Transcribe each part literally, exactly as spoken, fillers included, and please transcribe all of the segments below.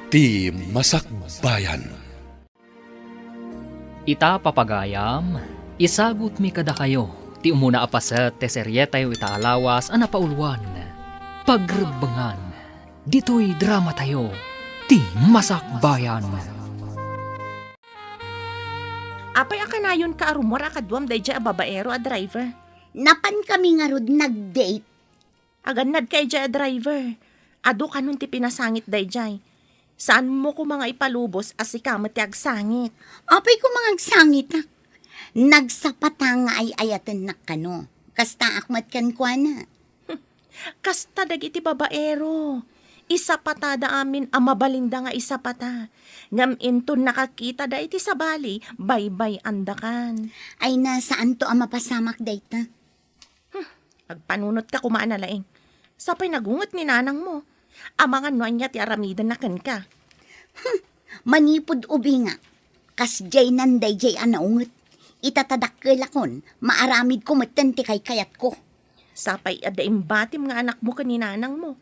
Ti Masakbayan. Ita, papagayam, isagutmi kadakayo ti umuna a paset ti serietayo ita a lawas a napauluan, Pagrebbengan. Ditoy dramatayo, Ti Masakbayan. Apay a kanayonka a rummuar a kaduam daydiay a babaero a driver? Napankami ngarud nag-date. Agannadka idiay a driver. Adu kanon ti pinasangit daydiay. Saanmo koma nga ipalubos a sika met ti agsangit. Apay koma nga agsangitak? Nagsapata nga ay-ayatennak kano. Kastaak met kenkuana. Kasta dagiti babaero. Isapatada amin a mabalinda nga isapata. Ngem inton nakakitada iti sabali, baybay-andakan. Ay na, saanto a mapasamak dayta. Hmm, agpanunotka koma a nalaing. Sapay nagunget ni nanangmo. Amangan no ania ti aramidenna kenka. Hmm, manipud ubingak, kasdiaynan daydiay a naunget. Ita ta dakkelakon, maaramidko metten ti kaykayatko. Sapay adda imbatim nga anakmo ken ni nanangmo.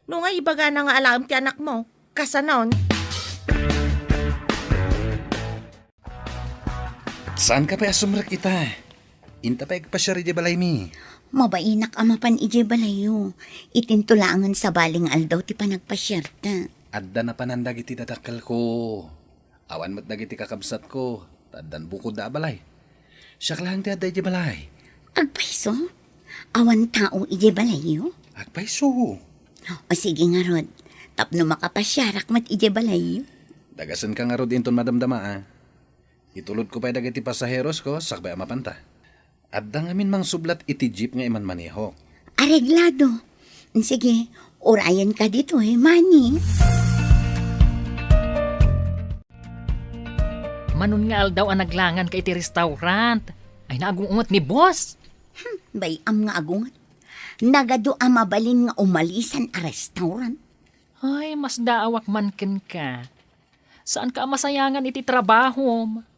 No nga ibagana nga alaem ti anakmo, kasanon? Saanka pay a sumrek ita? Inta pay agpasiar idiay balaymi. Mabainak a mapan idiay balayyo. Itinto laengen sabali nga aldaw ti panagpasiarta. Adda napanan dagiti dadakkelko. Awan met dagiti kakabsatko, ta addan bukodda a balay. Siak laeng ti adda idiay balay. Agpayso? Awan tao idiay balayyo? Agpayso. O sige ngarud, tapno makapasiarak met idiay balayyo. Dagasenka ngarud inton madamdama, a. Itulodko pay dagiti pasaherosko sakbay a mapanta. Adda ngamin mangsublat iti jeep nga imanmanehok. Areglado. Sige, urayenka ditoy, Manny. Manon nga aldaw a naglanganka iti restaurant. Ay, naagungot ni boss. Hmm, bay-am nga agunget. Nagadu a mabalin nga umalisan a restaurant. Ay, masdaawak man kenka. Saanka a masayangan iti trabahom.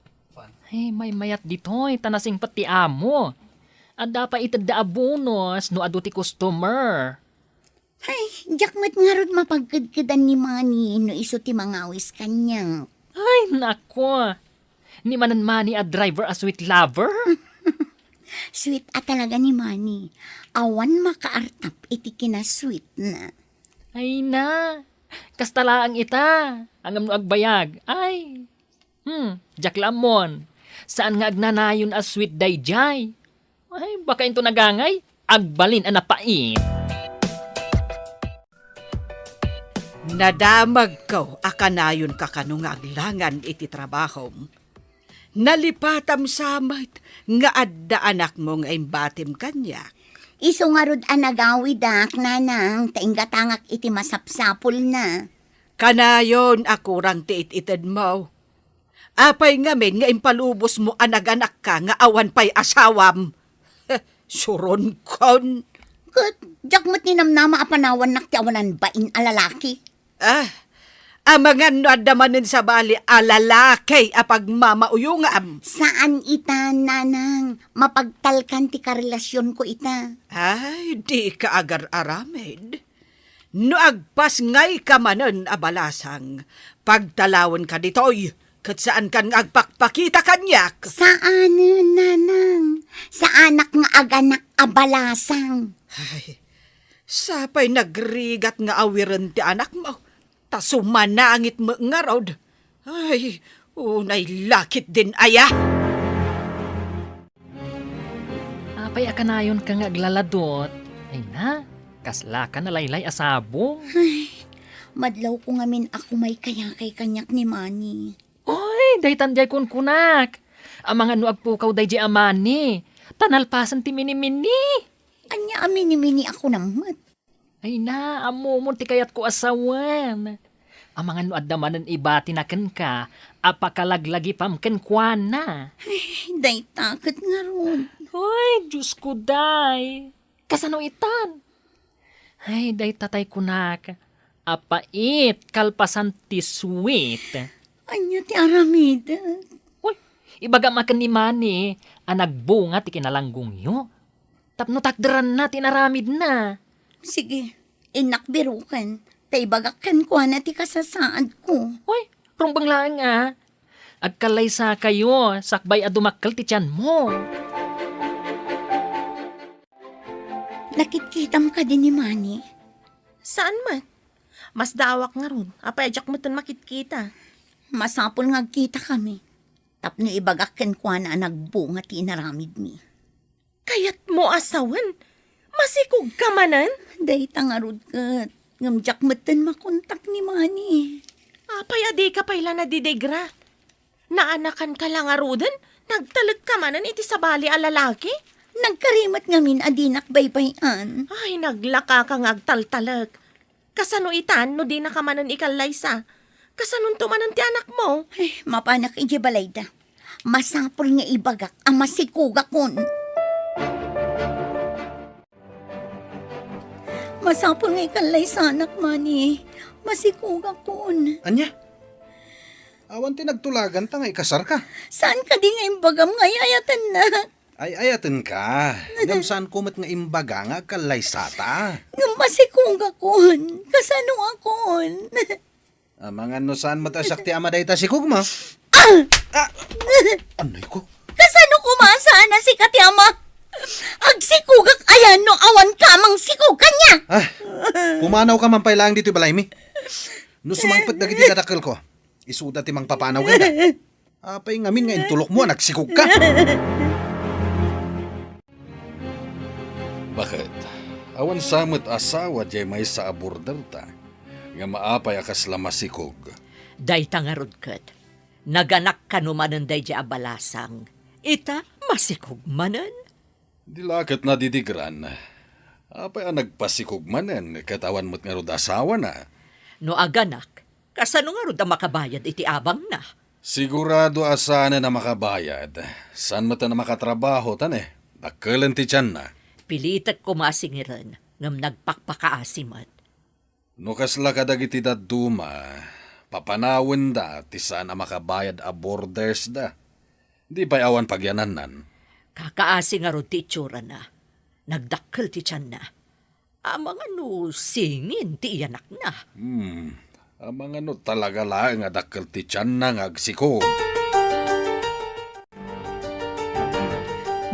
Ay, maymayat ditoy, ta nasingpet ti amo. Adda pay itedda a bonus no adu ti customer. Ay, diak met ngarud mapagkedkedan ni Manny no isu ti mangawis kaniak. Ay, nako. Ni manen Manny a driver a sweet lover? Sweet a talaga ni Manny. Awan makaartap iti kinasweetna. Ay na, kasta laeng ita. Ngem no agbayag, ay. Hmm, diak la ammon. Saan nga agnanayon a sweet daydiay? Ay, baka into nagangay, agbalin a napait. Nadamagko a kanayonka kano nga aglangan iti trabahom. Nalipatam sa met nga adda anakmo nga imbatim kaniak. Isu ngarud a nagawidak, nanang, ta inggatangak iti masapsapulna. Kanayon a kurang ti it-itedmo. Apay ngamin nga impalubosmo a naganakka nga awan pay asawam? Suronkon. Ket diak met ninamnama a panawannak ti awanan bain a lalaki. Ah, amangan no adda manen sabali a lalaki a pagmamauyongam. Saan ita, nanang. Mapagtalkan ti karelasionko ita. Ay, dika agar-aramid. No agpasngayka manen a balasang, pagtalawenka ditoy, ket saankan nga agpakpakita kaniak. Saanen, nanang. Saanak nga aganak a balasang. Ay, sapay nagrigat nga awiren ti anakmo, ta sumanangit met ngarud. Ay, unay la ketdin aya. Apay a kanayonka nga aglaladot? Ay na, kaslaka nalaylay a sabong. Ay, madlawko ngamin a kumaykayakay kaniak ni Manny. Oy, daytan diay kunkunak. Amangan no agpukaw daydiay a Manny, ta nalpasen ti minimini. Ania a minimini a kunam met? Ay na, ammomon ti kayatko a sawen. Amangan no adda manen ibatina kenka a pakalaglagipam kenkuana. Ay, dayta ket ngarud. Ay, Diosko, day. Kasano itan? Ay, dayta tay kunak, a pait kalpasan ti sweet. Ania ti aramidek? Uy, ibagam a ken ni Manny a nagbunga ti kinalanggongyo. Tapno takderanna ti inaramidna. Sige, innak biroken. Ta ibagak kenkuana ti kasasaadko. Uy, rumbeng laeng a. Agkallaysakayo, sakbay a dumakkel ti tianmo. Nakitkitam kadi ni Manny? Saan met? Masdaawak ngarud, apay a diak metten makitkita? Masapul nga agkitakami. Tapno ibagak kenkuana a nagbunga ti inaramidmi. Kayatmo a sawen? Masikogka manen? Dayta ngarud ket, ngem diak metten makontak ni Manny. Apay a dika pay la nadidigra? Naanakanka la ngaruden? Nagtalekka manen iti sabali a lalaki? Nagkari met ngamin a dinak baybay-an. Ay, naglakaka nga agtaltalek. Kasano itan no dinaka manen ikallaysa? Kasanonto manen ti anakmo? Ay, mapanak idiay balayda. Masapul nga ibagak a masikogakon. Masapul nga ikallaysanak, Manny. Masikogakon. Ania? Awan ti nagtulaganta nga ikasarka? Saan kadi nga imbagam nga ay-ayatennak? Ay-ayatenka. Ngem saanko met nga imbaga nga agkallaysata. Ngem masikogakon. Kasanokon? Amangan no saan met a siak ti ama dayta sikogmo? Ah! Ah! Anay ko? Kasano koma saan a sika ti ama? Agsikogak ayan no awan ka mang sikog kaniak? Ah, pumanawka man pay laeng ditoy balaymi. No sumangpet dagiti kadakkelko, isuda ti mangpapanaw kaniak. Apay ngamin nga intulokmo a nagsikogka? Baket, awan sa met asawa diay maysa a borderta, ngem apay a kasla masikog? Dayta ngarud ket, naganak kano manen daydiay a balasang, ita masikog manen? Di la ket nadidigran. Apay a nagpasikog manen ket awan met ngarud asawana? No aganak, kasano ngarud a makabayad iti abangna? Sigurado a saanen a makabayad. Saan met a makatrabaho ta ne, dakkelen ti tianna. Pilitek koma a singiren, ngem nagpakpakaasi met. No kasla kadagiti dadduma, papanawenda ti saan a makabayad a bordersda. Di pay awan pagyanannan. Kakaasi ngarud ti itsurana. Nagdakkel ti tianna. Amangan no singin ti iyanakna. Hmm. Amangan no talaga laeng a dakkel ti tianna nga agsikog.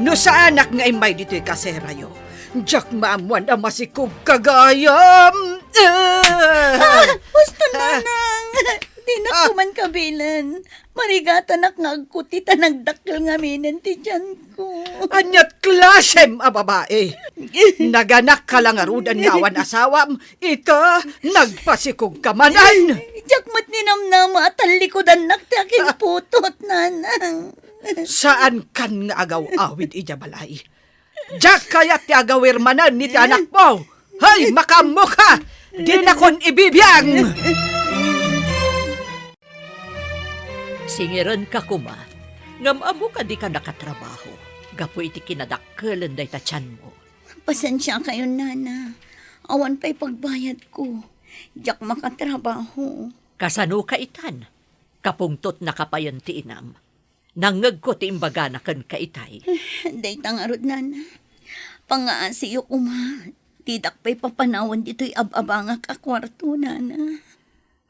No saanak nga immay ditoy kaserayo, diak maammuan a masikogka gayam. Ah! Ah! Husto, Nanang! Dinak Ah! man kabilen. Marigatanak nga agkuti ta nagdakkel ngaminen ti tianko. Ania't klasem a babae? Naganakka la ngaruden nga awan asawam, ita, nagpasikogka manen. Diak met ninamnama a tallikudannak ti akinputot, Nanang. Saankan nga agaw-awid idiay balay. Diak kayat ti agawir manen iti anakmo. Hay, makaammoka! Dinakon ibibiang! Singirenka koma, ngem ammo a dika nakatrabaho gapu iti kinadakkelen dayta tianmo. Pasensiakayon, Nana. Awan pay pagbayadko. Diak makatrabaho. Kasanoka itan? Kapungtotnaka payen ti inam. Nangngegko ti imbagana kenka itay. Dayta ngarud, Nana. Pangngaasiyo koma. Didak pay papanawen ditoy ab-abangak a kuarto, Nana.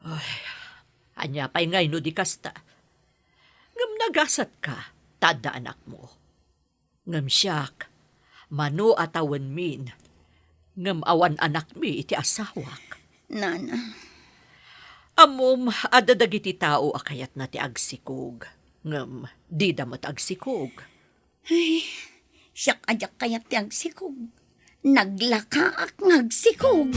Ay, ania pay ngay no di kasta? Ngem nagasatka, ta adda anakmo. Ngem siak, mano a tawenmin, ngem awan anakmi iti asawak. Nana. Ammom, adda dagiti tao a kayatna ti agsikog, ngem dida met agsikog. Ay, siak a diak kayat ti agsikog. Naglakaak nga agsikog.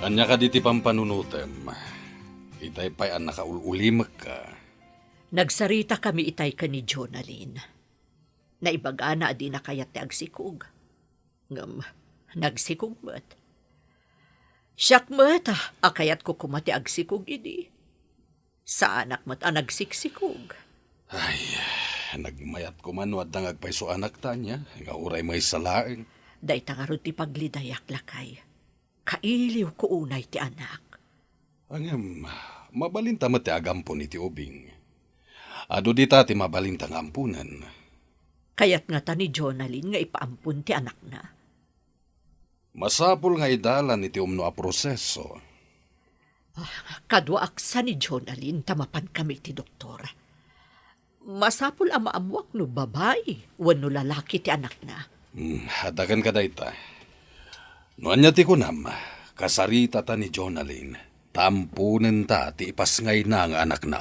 Ania kadi ti pampanunotem? Itay pay a nakaul-ulimekka. Nagsaritakami itay ken ni Jonalyn. Naibagana a dina kayat ti agsikog. Ngem, nagsikog met. Siak met a kayatko koma ti agsikog idi. Saanak met a nagsiksikog. Ay, nagmayat koma no adda nga agpayso anak ta ania, nga uray maysa laeng. Dayta ngarud ti paglidayak, lakay. Kailiwko unay ti anak. Ngem, mabalinta met ti agampon iti ubing. Adu dita ti mabalinta nga amponen. Kayat ngata ni Jonalyn nga ipaampon ti anakna. Masapul nga idalan iti umno a proseso. Ah, kaduaak sa ni Jonalyn ta mapankami iti doktor. Masapul a maammuak no babai wenno lalaki ti anakna. Hmm, adda kenka dayta. No ania ti kunam, kasaritata ni Jonalyn, ta amponenta ti ipasngayna nga anakna.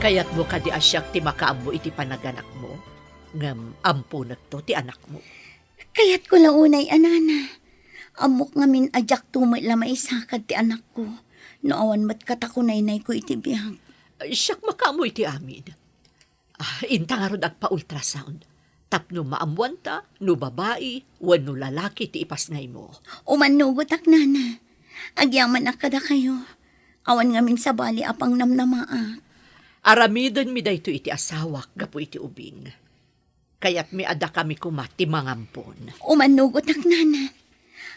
Kayatmo kadi a siak ti makaammo iti panaganakmo, ngem amponekto ti anakmo? Kayatko la unay a nana. Ammok ngamin a diakto met la maisakad ti anakko no awan met katakunaynayko iti biag. Siak makaammo iti amin. Ah, inta ngarud agpa-ultrasound tapno maammuanta no babai wenno lalaki ti ipasngaymo. Umannugotak, nana. Agyamanak kadakayo. Awan ngamin sabali a pangnamnamaak. Aramidenmi daytoy iti asawak gapu iti ubing. Kayatmi a dakami koma ti mangampon. Umannugotak, nana.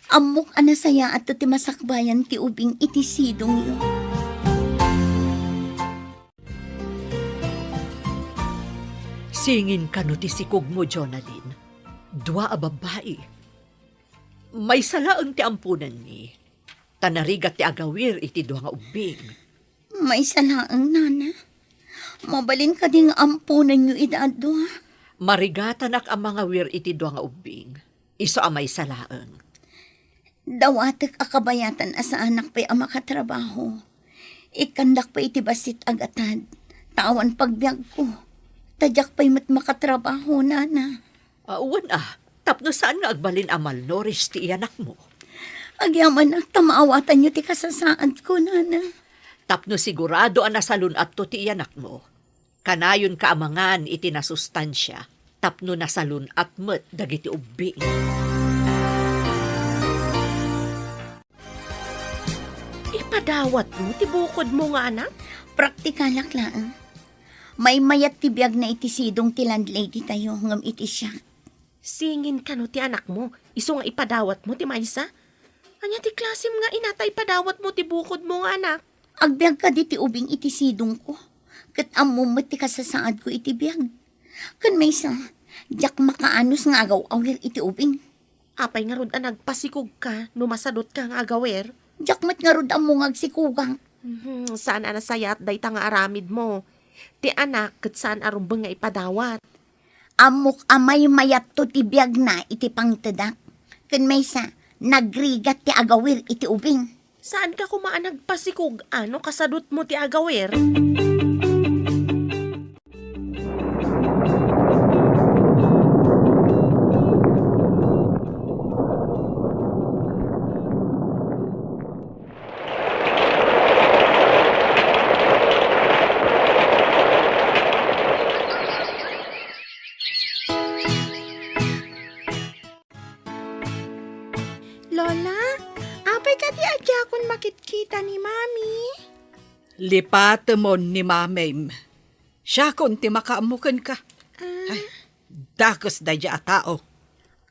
Ammok a nasayaatto ti masakbayan ti ubing iti sidongyo. Singin kano ti sikogmo, Jonalyn. Dua a babbai. Maysa laeng ti amponenmi, ta narigat ti agawir iti dua nga ubbing. Maysa laeng, nana. Mabalin kadi nga amponenyo ida a dua? Marigatanak a mangawir iti dua nga ubbing. Isu a maysa laeng. Dawatek a kabayatan a saanak pay a makatrabaho. Ikkandak pay iti bassit a gatad, ta awan pagbiagko. Ta diak pay met makatrabaho, nana. Ah, wen a, tapno saan nga agbalin a malnourished ti iyanakmo. Agyamanak ta maawatanyo ti kasasaadko, nana. Tapno sigurado a nasalun-atto ti iyanakmo, kanayonka a mangan iti nasustansia tapno nasalun-at met dagiti ubbing. Ipadawatmo ti bukodmo nga anak? Praktikalak laeng. Maymayat ti biagna iti sidong ti landlady tayo ngem iti siak. Singin kano ti anakmo, isu nga ipadawatmo ti maysa? Ania ti klasem nga ina ta ipadawatmo ti bukodmo nga anak? Agbiag kadi ti ubing iti sidongko, ket ammom met ti kasasaadko iti biag. Ken maysa, diak makaanus nga agaw-awir iti ubing. Apay ngarud a nagpasikogka no masadutka nga agawir? Diak met ngarud ammo nga agsikogak. Mhm, saan a nasayaat dayta nga aramidmo. Ti anak ket saan a rumbeng nga ipadawat. Ammok a maymayatto ti biagna iti pangtedak. Ken maysa, nagrigat ti agawir iti ubing. Saanka koma a nagpasikog-an no kasadutmo ti agawir? Lola, apay kadi a diakon makitkita ni Mami? Lipatemon ni Mamim. Siakon ti makaammo kenka. Ah. Ay, dakes daydiay a tao.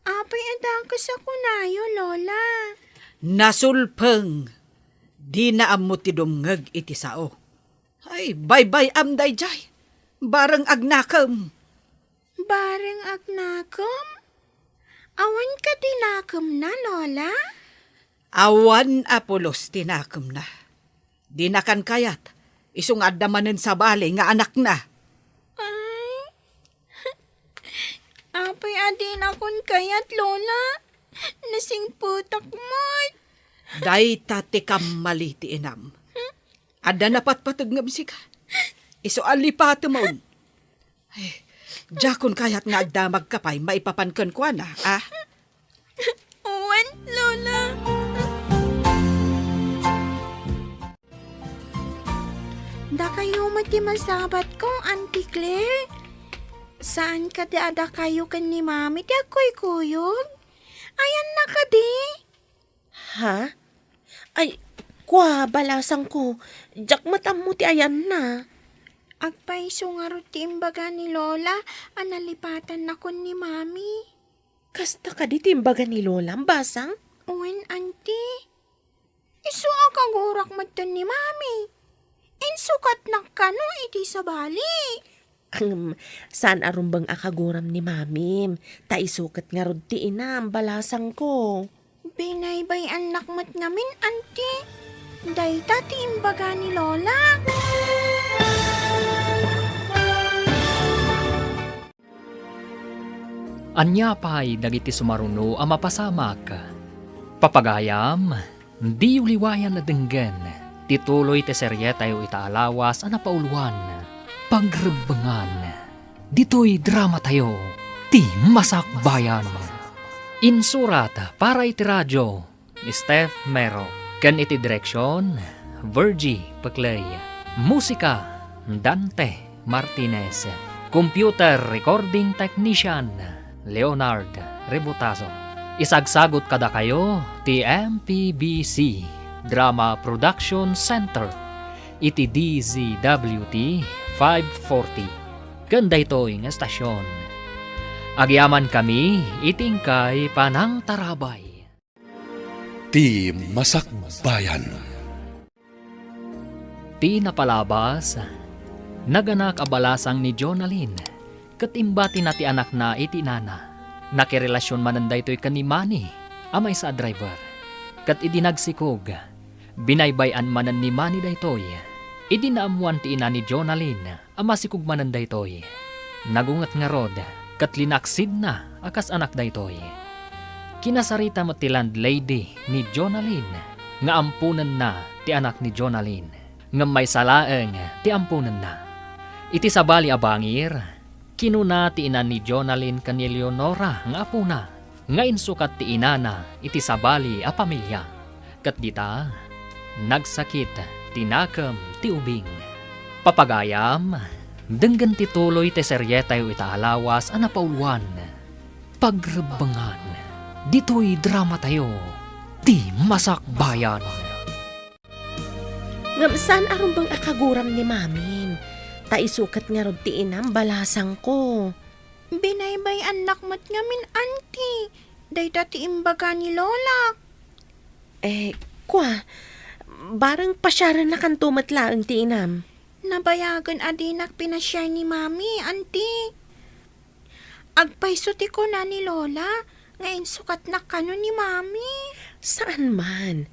Apay a dakes a kunayo, Lola? Nasulpeng. Dina ammo ti dumngeg iti sao. Ay, baybay-am daydiay. Bareng agnakem. Bareng agnakem? Awan kadi nakemna, Lola? Awan a pulos ti nakemna. Dinakan kayat, isu nga adda manen sabali nga anakna. Ay, apay a dinakon kayat, Lola? Nasingpetak met. Dayta ti kammali ti inam. Adda napatpateg ngem sika. Isu a lipatemon. Ay, diakon kayat nga agdamagka pay maipapan kenkuana, a? Wen, Lola. Dakayo met ti masabatko, Auntie Claire. Saan kadi a dakayo ken ni Mami ti agkuykuyog? Ayanna kadi? Ha? Ay, kua, balasangko, diak met ammo ti ayanna. Agpayso ngarud ti imbaga ni Lola a nalipatannakon ni Mami. Kasta kadi ti imbaga ni Lolam, basang? Wen, Auntie. Isu a kagurak metten ni Mami. Insukatnak kano iti sabali. Ahem, saan a rumbeng a kaguram ni Mamim, ta isu ket ngarud ti inam, balasangko. Binaybay-annak met ngamin, Anti. Dayta ti imbaga ni Lola. Ania pay dagiti sumaruno a mapasamak? Papagayam, diyo liwayan a denggen ti tuloy ti serietayo ita a lawas a napauluan, Pagrebbengan. Ditoy dramatayo, Ti Masakbayan. Insurat para iti radio, Steph Mero. Ken iti direksion, Virgie Peclay. Musika, Dante Martinez. Computer recording technician, Leonard Rebutazo. Isagsagot kadakayo ti M P B C Drama Production Center iti D Z W T five forty. Ken daytoy nga estasion, agyamankami iti inkay panangtarabay. Ti Masakbayan. Ti napalabas, naganak a balasang ni Jonalyn, ket imbatina ti anakna iti inana. Nakirelasion manen daytoy ken ni Manny, a maysa a driver. Ket idi nagsikog, binaybay-an manen ni Manny daytoy. Idi naammoan ti ina ni Jonalyn, a masikog manen daytoy. Nagunget ngarud, ket linaksidna a kas anak daytoy. Kinasarita met ti landlady ni Jonalyn nga amponenna ti anak ni Jonalyn, ngem maysa laeng ti amponenna. Iti sabali a bangir, kinuna ti ina ni Jonalyn ken ni Leonora nga apona, nga insukat ti inana iti sabali a pamilia. Ket dita, nagsakit ti nakem ti ubing. Papagayam, denggen ti tuloy ti serietayo ita a lawas a napauluan, Pagrebbengan. Ditoy dramatayo, Ti Masakbayan. Ngem saan a rumbeng a kaguram ni Mamim, ta isu ket ngarud ti inam, balasangko. Binaybay-annak met ngamin, Anti, dayta ti imbaga ni Lola. Eh, kua, bareng pasiarennakanto met laeng ti inam. Nabayagen a dinak pinasiar ni Mami, Anti. Agpayso ti kuna ni Lola nga insukatnak kano ni Mami. Saan man.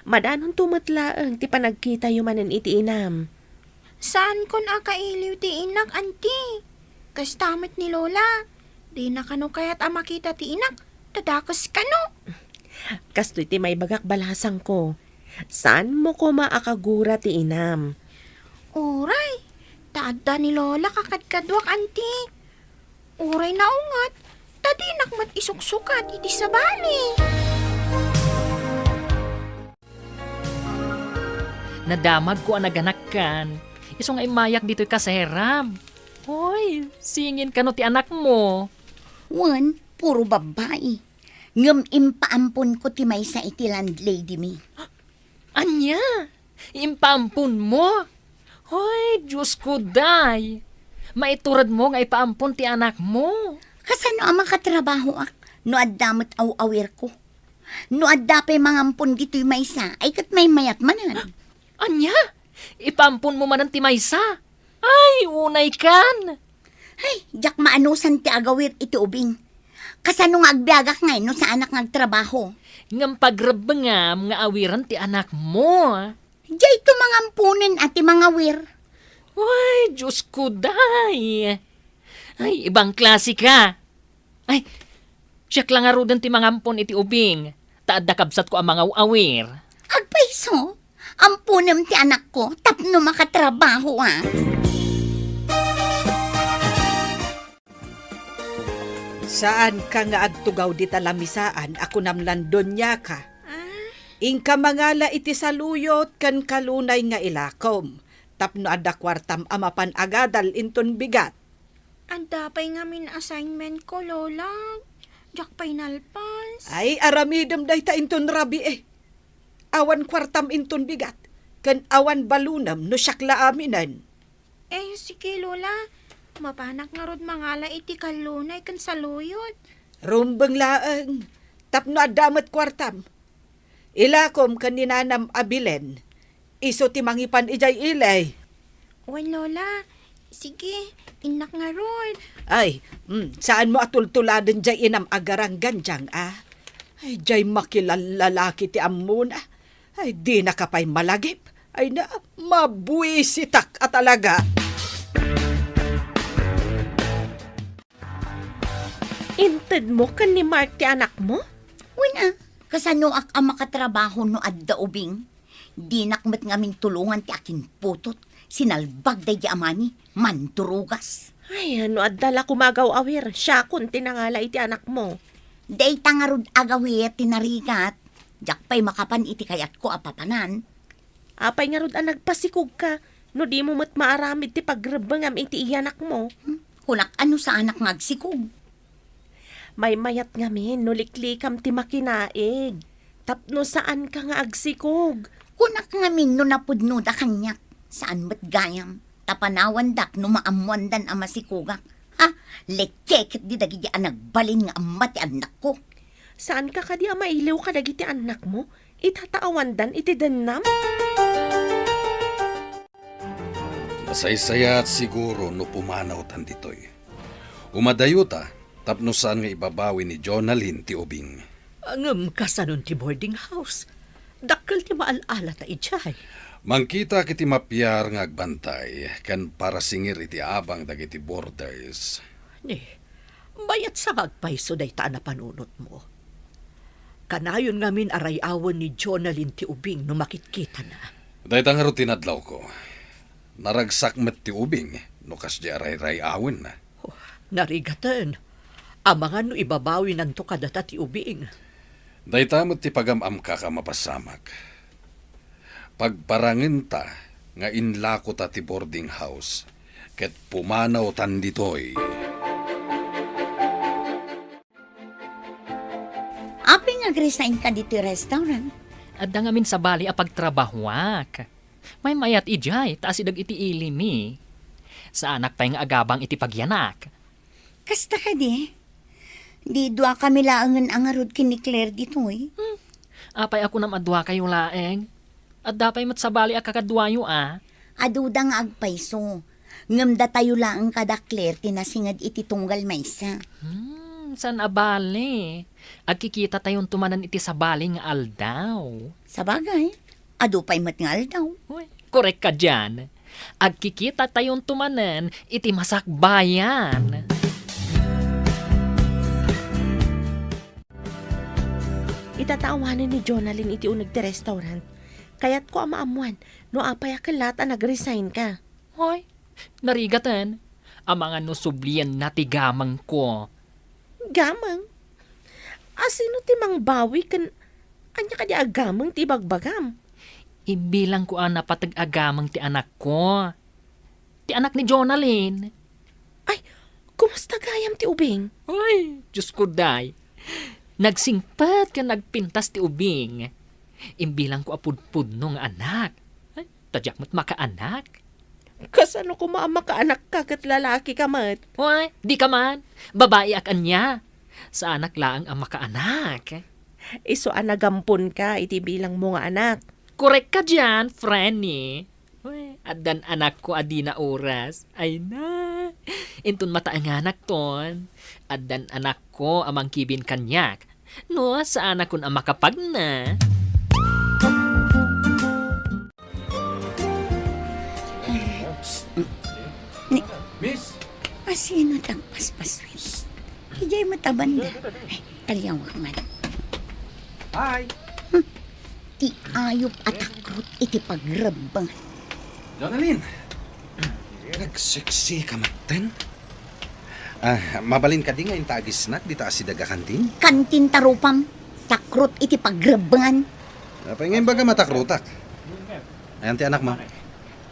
Madanonto met laeng ti panagkitayo manen iti inam. Saankon a kailiw ti inak, Anti. Kasta met ni Lola. Dina kano kayat a makita ti inak, ta dakes kano. Kastoy ti maibagak, balasangko. Saanmo koma a kagura ti inam. Uray, ta adda ni Lola kakadkaduak, Anti. Uray naunget, ta dinak met isuksukat iti sabali. Nadamagko a naganakkan. Isu nga immayak ditoy kaserab. Hoy, singin kano ti anakmo? Wen, puro babbai. Ngem impaamponko ti maysa iti landlady mi. Ania? Impaamponmo? Hoy, Diosko, day! Maituredmo nga ipaampon ti anakmo. Kasano a makatrabahoak no adda met aw-awirko? No adda pay mangampon ditoy maysa, ay ket maymayat manen. Ania? Ipaamponmo manen ti maysa? Ay, unay kan! Ay, diak maanusan ti agawir iti ubing. Kasano nga agbiagak ngay no saanak nga agtrabaho? Ngem pagrebbengam nga awiren ti anakmo. Dayto mangamponen a ti mangawir. Ay, Diosko, day! Ay, ibang klase ka! Ay, siak la ngaruden ti mangampon iti ubing, ta adda kabsatko a mangaw-awir. Agpayso, amponem ti anakko tapno makatrabaho, a. Saanka nga agtugaw dita lamisaan a kunam lan doniaka. Ah? Inka mangala iti saluyot ken kalunay nga ilakom, tapno adda kuartam a mapan agadal inton bigat. Adda pay ngamin assignment ko, Lola. Diak pay nalpas. Ay, aramidem dayta inton rabii. Awan kuartam inton bigat, ken awan balunem no siak la aminen. Eh, sige, Lola. Mapanak ngarud mangala iti kallunay ken saluyot. Rumbeng laeng, tapno adda met kuartam. Ilakom ken ni nanam a Belen, isu ti mangipan idiay ili. Wen, Lola, Sige, innak ngarud. Ay, mm, saanmo a tultuladen jay inam a garanggan, Jang, a? Ay, jay makilallalaki ti ammona. Ay, dinaka pay malagip. Ay na, mabuisitak a talaga. Intedmo ken ni Mark ti anakmo? Wen a, kasanoak a makatrabaho no adda ubing? Dinak met ngamin tulongan ti akinputot, sinalbag daydi amani, mandurugas. Ay, no adda la koma agaw-awir, siakon ti nangala iti anakmo. Dayta ngarud agaw-awir ti narigat, diak pay makapan iti kayatko a papanan. Apay ngarud a nagpasikogka, no dimo met maaramid ti pagrebbengam iti iyanakmo? Hmm? Kunak a no saanak nga agsikog. Maymayat ngamin no liklikam ti makinaig, tapno saanka nga agsikog. Kunak ngamin no napudnoda kaniak, saan met gayam, ta panawandak no maammoandan a masikogak. Ha? Lekeket di dagiti a nagbalin nga amma ti annakko. Saanka kadi a mailiw kadagiti annakmo? Itataawandan iti dennam? Masaysayaat siguro no pumanawtan ditoy. Umadayota tapno saan nga ibabawi ni Jonalyn ti ubing. Ngem kasanon ti boarding house? Dakkel ti maal-alata idiay. Mangkitak iti mapiar nga agbantay ken parasingir iti abang dagiti boarders. Ni, mayat sa nga agpayso dayta a napanunotmo. Kanayon ngamin a ray-awen ni Jonalyn ti ubing no makitkitana. Dayta ngarud ti nadlawko. Naragsak met ti ubing no kasdi a rayray-awenna. Oh, narigaten. Amangan no ibabawinanto kadata ti ubing. Dayta met ti pagam-amkak a mapasamak. Pagparangenta nga inlakota ti boarding house ket pumanawtan ditoy. Apay nga agresign ka ditoy restaurant? Adda ngamin sabali a pagtrabahuak. Maymayat idiay ta asideg iti ili mi. Saanak pay nga agabang iti pagyanak. Kasta kadi? Di duakami laengen a ngarud ken ni Claire ditoy? Hmm. Apay a kunam a duakayo laeng? Adda pay met sabali a kakaduayo a? Aduda nga agpayso. Ngem datayo laeng kada Claire ti nasinged iti tunggal maysa. Hmm, saan a bale. Agkikitatayonto manen iti sabali nga aldaw. Sabagay, adu pay met nga aldaw. Uy, korek ka dian. Agkikitatayonto manen iti masakbayan. Itatawanen ni Jonalyn iti uneg ti restaurant. Kayatko a maammuan no apay a kellat a nag-resign ka. Hoy, narigaten. Amangan no sublienna ti gamengko. Gameng? Asino ti mangbawi ken ania kadi a gameng ti ibagbagam? Imbilangko a napateg a gameng ti anakko. Ti anak ni Jonalyn. Ay, kumusta gayam ti ubing? Ay, Diyos ko, day. Nagsingpet ken nagpintas ti ubing. Imbilangko a pudpudno nga anak. Ay, ta diak met makaanak. Kasano koma a makaanakka ket lalakika met? Ay, di ka man. Babaiak ania. Saanak laeng a makaanak. Isu a nagamponka iti bilangmo nga anak. Korek ka dian, Frenny. Uy, addan anakko a dina oras. Ay na. Inton mataenganak ton, addan anakko a mangkibin kaniak. No, saanakon a makapagna. Ni, Miss? Asino ti agpaspaswit? Idiay met a banda. Ay, taliawak man. Hi! Hmm. Ti ayup a takrot iti pagrebbeng. Jonalyn! Nagseksi ka metten? Ah, mabalin kadi nga inta agisnak dita asideg a kantin? Kantin ta rupam. Takrot iti pagrebbengan. Apay nga imbaga matakrotak? Ayan ti anakmo?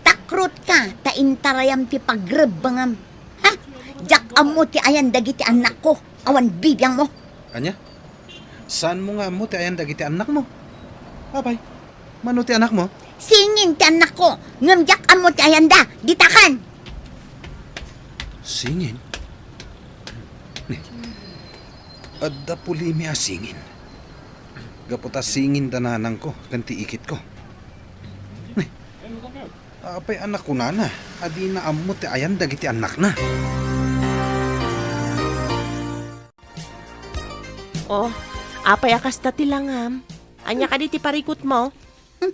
Takrot ka, ta intarayam ti pagrebbengam. Ha? Diak ammo ti ayan dagiti annakko, awan bibiangmo. Ania? Saanmo nga ammo ti ayan dagiti annakmo? Apay, mano ti anakmo? Singin ti annakko, ngem diak ammo ti ayanda. Ditakan! Singin? Ni, adda pulimi a singin. Gapu ta singin da nanangko ken ti ikitko. Ni, Apay a nakunana a dina ammo ti ayan dagiti annakna? Oh, apay a kasta ti langam? Ania kadi ti parikutmo? Hmm,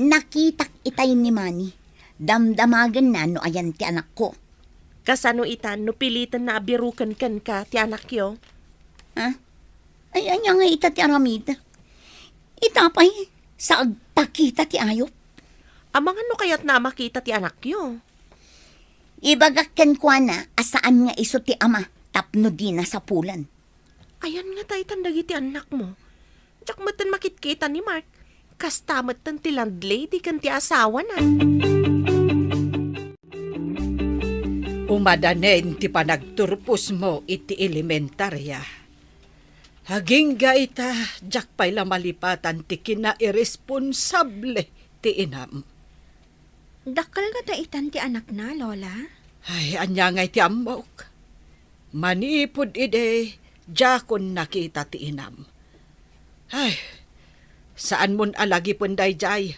nakitak itay ni Manny. Damdamagenna no ayan ti anakko. Kasano ita no pilitenna a biruken kenka ti anakyo? Ha? Ay, ania nga ita ti aramid? Ita pay, sa agpakita ti ayup. Amangan no kayatna a makita ti anakyo. Ibagak kenkuana a saan nga isu ti ama tapno dina sapulan. Ayan ngata itan dagiti annakmo? Diak metten makitkita ni Mark. Kasta metten ti landlady ken ti asawana. Umadanen ti panagturposmo iti elementaria. Agingga ita, diak pay la malipatan ti kinairesponsable ti inam. Dakkel ngata itan ti anakna, Lola? Ay, ania ngay ti ammok? Manipud idi, diakon nakita ti inam. Ay, saanmon a lagipen daydiay.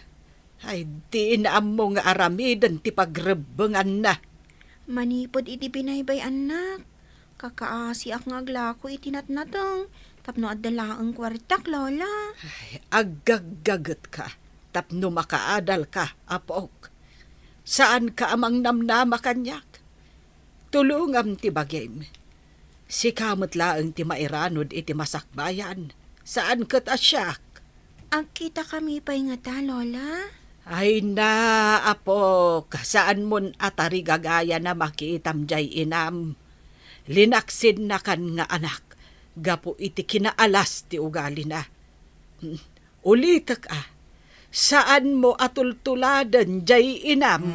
Ay, dina ammo nga aramiden ti pagrebbenganna. Manipud idi binaybay-annak, kakaasiak nga aglako iti natnateng tapno adda laeng kuartak, Lola. Ay, aggaggagetka tapno makaadalka, apok. Saanka a mangnamnama kaniak. Tulongam ti bagim. Sika met laeng ti mairanod iti masakbayan, saan ket a siak. Agkitakami pay ngata, Lola? Ay na, apok, saanmon a tarigagayan a makitam diay inam. Linaksidnakan nga anak gapu iti kinaalas ti ugalina. Hmm. Ulitek a, saanmo a tultuladen diay inam.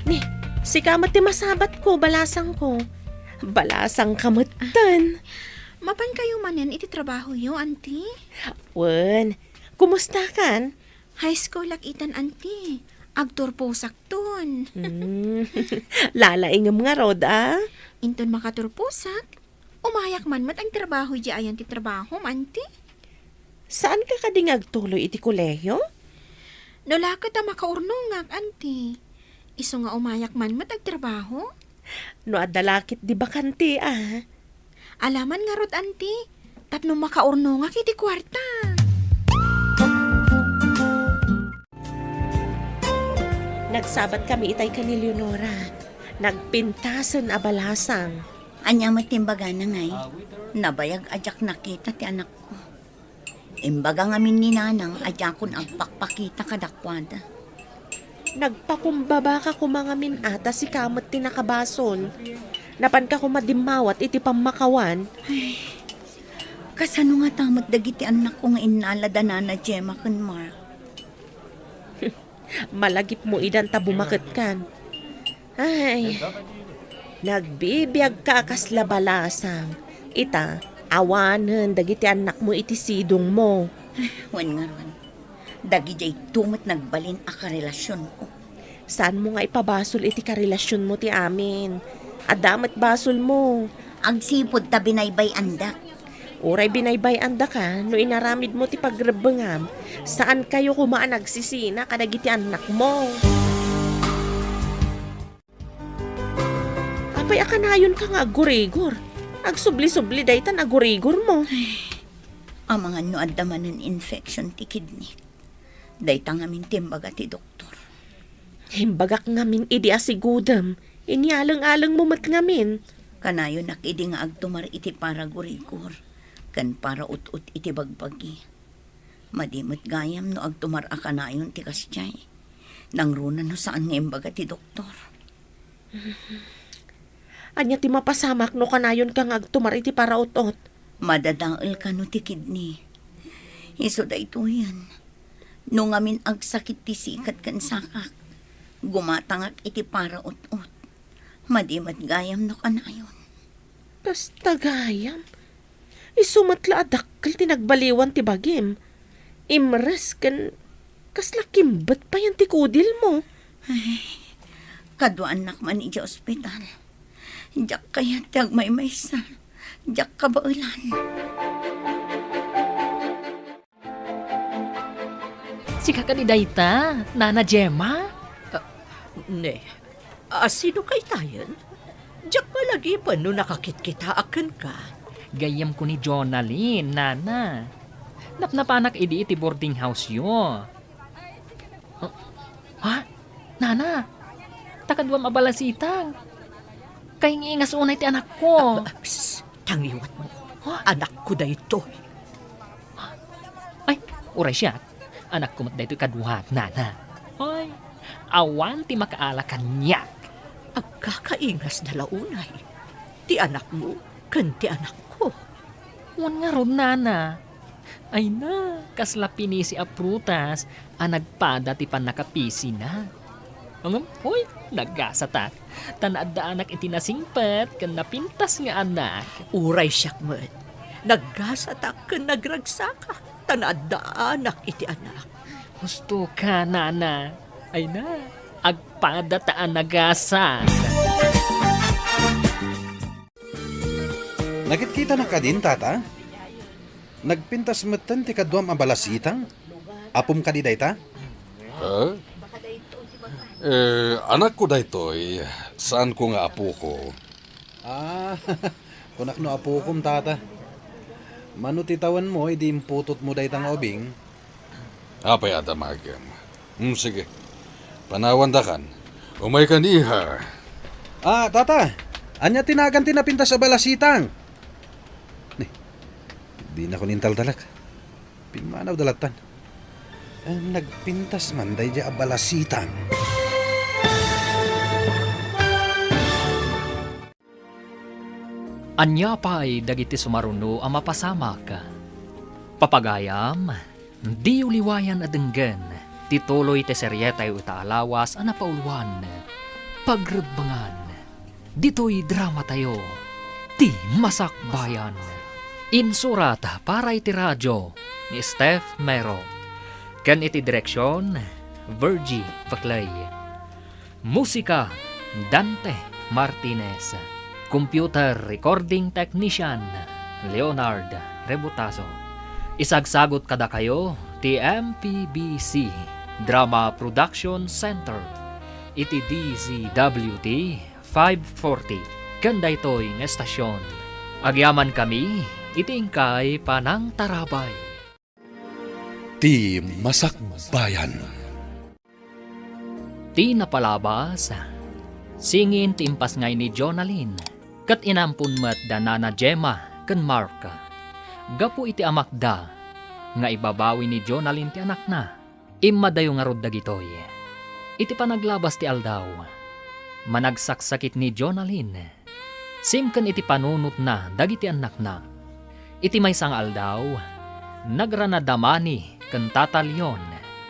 Ni, sika met ti masabatko, balasangko. Balasangka metten. Mapankayo manen iti trabahoyo, Auntie? Wen, kumustakan? High school ak itan, Auntie. Agturposakton. Hmm. Lalaingem ngarud, a? Inton makaturposak, umayak man met agtrabaho idiay ayan ti trabahom, Auntie. Saanka kadi nga agtuloy iti kolehiyo? No la ket a makaurnongak, Auntie. Isu nga umayak man met agtrabaho. No adda la ket di bakante, a? Alaman ngarud, Auntie, tapno makaurnongak iti kuarta. Nagsabat kami itay ken ni Leonora. Nagpintasen a balasang. Ania met ti imbagana ngay? Nabayag a diak nakita ti anakko. Imbaga ngamin ni Nanang a diakon agpakpakita kadakuada. Nagpakumbabaka koma ngamin a ta sika met ti nakabasol. Napanka koma dimmawat iti pammakawan. Ay, kasano ngata met dagiti annakko nga innala da Nana Gemma ken Mark? Malagipmo idan ta bumaketkan. Ay, nagbibiagka a kasla balasang. Ita, awanen dagiti annakmo iti sidongmo. Wen ngarud, dagidiayto met nagbalin a karelasionko. Saanmo nga ipabasol iti karelasionmo ti amin? Adda met basolmo. Agsipud ta binaybay-andak. Uray binaybay-andaka no inaramidmo ti pagrebbengam, saankayo koma a nagsisina kadagiti annakmo. Apay a kanayonka nga aggurigor? Agsubli-subli daytan aggurigormo. Ay, amangan no adda manen infection ti kidney. Dayta ngamin ti imbaga ti doktor. Imbagak ngamin idi asigudem, inyaleng-alengmo met ngamin. Kanayonak idi nga agtumar iti paragurigor ken paraut-ot iti bagbagi. Madi met gayam no agtumar a kanayon ti kasdiay. Nangruna no saan nga imbaga ti doktor. Ania ti mapasamak no kanayonka nga agtumar iti paraut-ot? Madadael kano ti kidney. Isu daytoyen. No ngamin agsakit ti sikat ken sakak, gumatangak iti paraut-ot. Madi met gayam no kanayon. Kasta gayam? Isu met la a dakkel ti nagbaliwan ti bagim. Imres ken Kasla kimbet payen ti kudilmo. Ay, kaduaannak man idiay ospital. Diak kayat ti agmaymaysa. Diak kabaelan. Sika kadi dayta, Nana Gemma? Ah, ne, a, sino kaytayen? Diak malagipen no nakakitkitaak kenka. Gayyemko ni Jonalyn, Nana. Napnapanak idi iti boarding house-yo. Oh, ha? Nana, ta kaduam a balasitang. Kaingingas unay ti anakko. Ah, ah, psst, tangiwatmo. Ha? Anakko daytoy. Ay, uray siak. Anakko met daytoy kaduak, Nana. Ay, awan ti makaala kaniak. Agkakaingasda la unay ti anakmo ken ti anakko. Wen ngarud, Nana. Ay na, kasla pinisi a prutas a nagpada ti pannakapisina. Ngem, uy, nagasatak. Ta naaddaanak iti nasingpet ken napintas nga anak. Uray siak met, nagasatak ken nagragsakak ta naaddaanak iti anak. Husto ka, Nana. Ay na, agpada ta a nagasat. Nakitkitanak kadin, Tata? Nagpintas metten ti kaduam a balasitang? Apom kadi dayta? Ha? Eh, anakko daytoy, saanko nga apoko. Ah, kunak no apokom, Tata. Mano ti tawenmo idi imputotmo dayta nga ubing? Apay a damagem? Hmm, sige. Panawandakan. Umaykan, iha. Ah, Tata, ania ti nagan ti napintas a balasitang? Ni, dinakon intaltalek. Pimmanawda lattan. Eh, nagpintas man daydiay a balasitang. Ania pay dagiti sumaruno a mapasamak? Papagayam, diyo liwayan a denggen ti tuloy ti serietayo ita a lawas a napauluan, Pagrebbengan. Ditoy dramatayo, Ti Masakbayan. Insurat para iti radio ni Steph Mero, ken iti direksion, Virgie Paclay. Musika, Dante Martinez. Computer Recording Technician, Leonard Rebutazo. Isagsagot kadakayo ti M P B C Drama Production Center iti D Z W T five forty ken daytoy nga estasion. Agyamankami iti inkay panangtarabay. Ti Masakbayan. Ti napalabas, singin ti impasngay ni Jonalyn, ket inampon met da Nana Gemma ken Mark. Gapu iti amakda nga ibabawi ni Jonalyn ti anakna, immadayo ngarud dagitoy. Iti panaglabas ti aldaw, managsaksakit ni Jonalyn. Simken iti panunotna dagiti annakna. Iti maysa nga aldaw, nagrana da Manny ken Tata Leon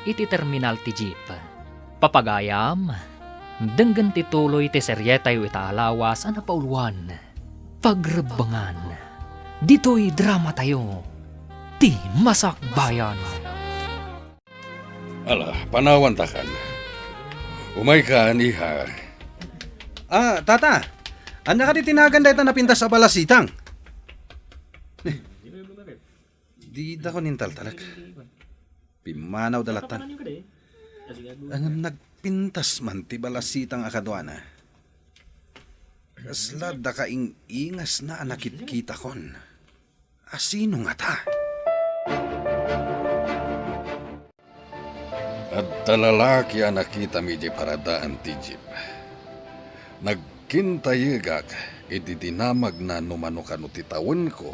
iti terminal ti jeep. Papagayam, denggen ti tuloy ti serietayo ita a lawas a napauluan, Pagrebbengan. Ditoy dramatayo, Ti Masakbayan. Ala, panawantakan. Umaykan, iha. Ah, Tata, ania kadi ti nagan dayta napintas a balasitang? Ni, didakon intaltalek. Pimmanawda lattan. Ngem nagpintas man ti balasitang a kaduana. Kasla dakaing-ingasna a nakitkitakon. A sino ngata? Adda lalaki a nakitam idiay paradaan ti jeep. Nagkintayegak idi dinamagna no mano kano ti tawenko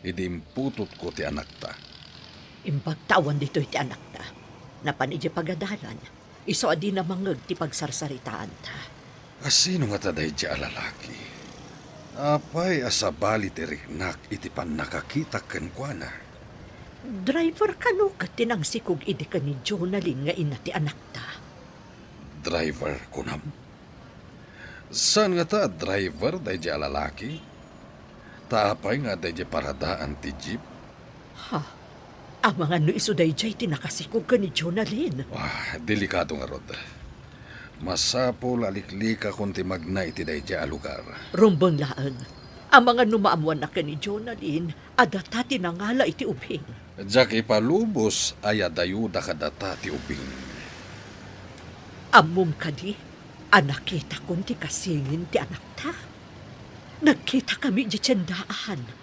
idi imputotko ti anakta. Imbag ta awan ditoy ti anakta. Napan idiay pagadalan. Isu a dina mangngeg ti pagsarsaritaanta. A sino ngata daydiay a lalaki? Apay a sabali ti riknak iti pannakakitak kenkuana? Driver kano ket ti nangsikog idi ken ni Jonalyn nga ina ti anakta. Driver, kunam? Saan ngata a driver daydiay a lalaki? Ta apay nga adda idiay paradaan ti jeep? Ha? Amangan no isu daydiay ti nakasikog ken ni Jonalyn. Ah, delikado ngarud. Masapul a liklikakon ti magna iti daydiay a lugar. Rumbeng laeng. Amangan no maammoanna ken ni Jonalyn a data ti nangala iti ubing. Diak ipalubos a yadayuda kadata ti ubing. Ammom kadi a nakitakon ti kasingin ti anakta? Nagkitakami idiay tiendaan.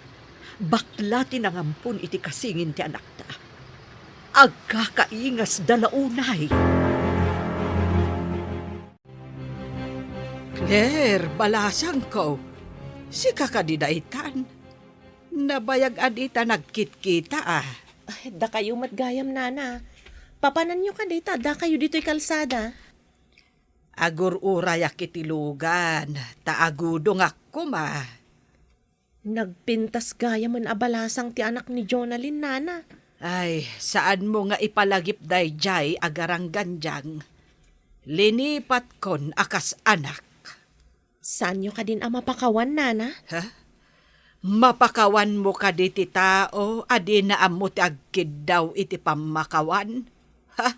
Bakla ti nangampon iti kasingin ti anakta. Agkakaingasda la unay. Claire, balasangko, sika kadi daytan? Nabayag a dita nagkitkita, a. Ay, dakayo met gayam, Nana. Papananyo kadi ta addakayo ditoy kalsada? Agur-urayak iti lugan, ta agudongak koma. Nagpintas gayamen a balasang ti anak ni Jonalyn, Nana. Ay, saanmo nga ipalagip daydiay a garanggandiang. Linipatkon a kas anak. Saanyo kadin a mapakawan, Nana? Ha? Mapakawanmo kadi ti tao a dina ammo ti agkiddaw iti pammakawan? Ha?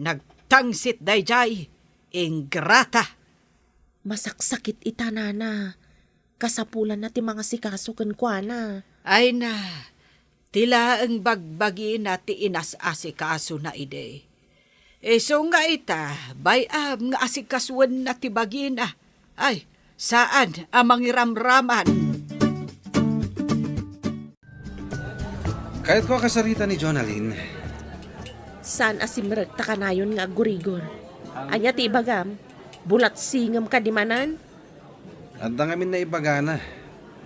Nagtangsit daydiay, ingrata! Masaksakit ita, Nana. Kasapulanna ti mangasikaso kenkuana. Ay na, ti laeng bagbagina ti inas-asikasona idi. Isu nga ita, bay-am nga asikasoenna ti bagina. Ay, saan a mangiramraman. Kayatko a kasarita ni Jonalyn. Saan a simrek ta kanayon nga aggurigor. Ania ti ibagam? Bulatsingem kadi manen? Adda ngamin naibagana,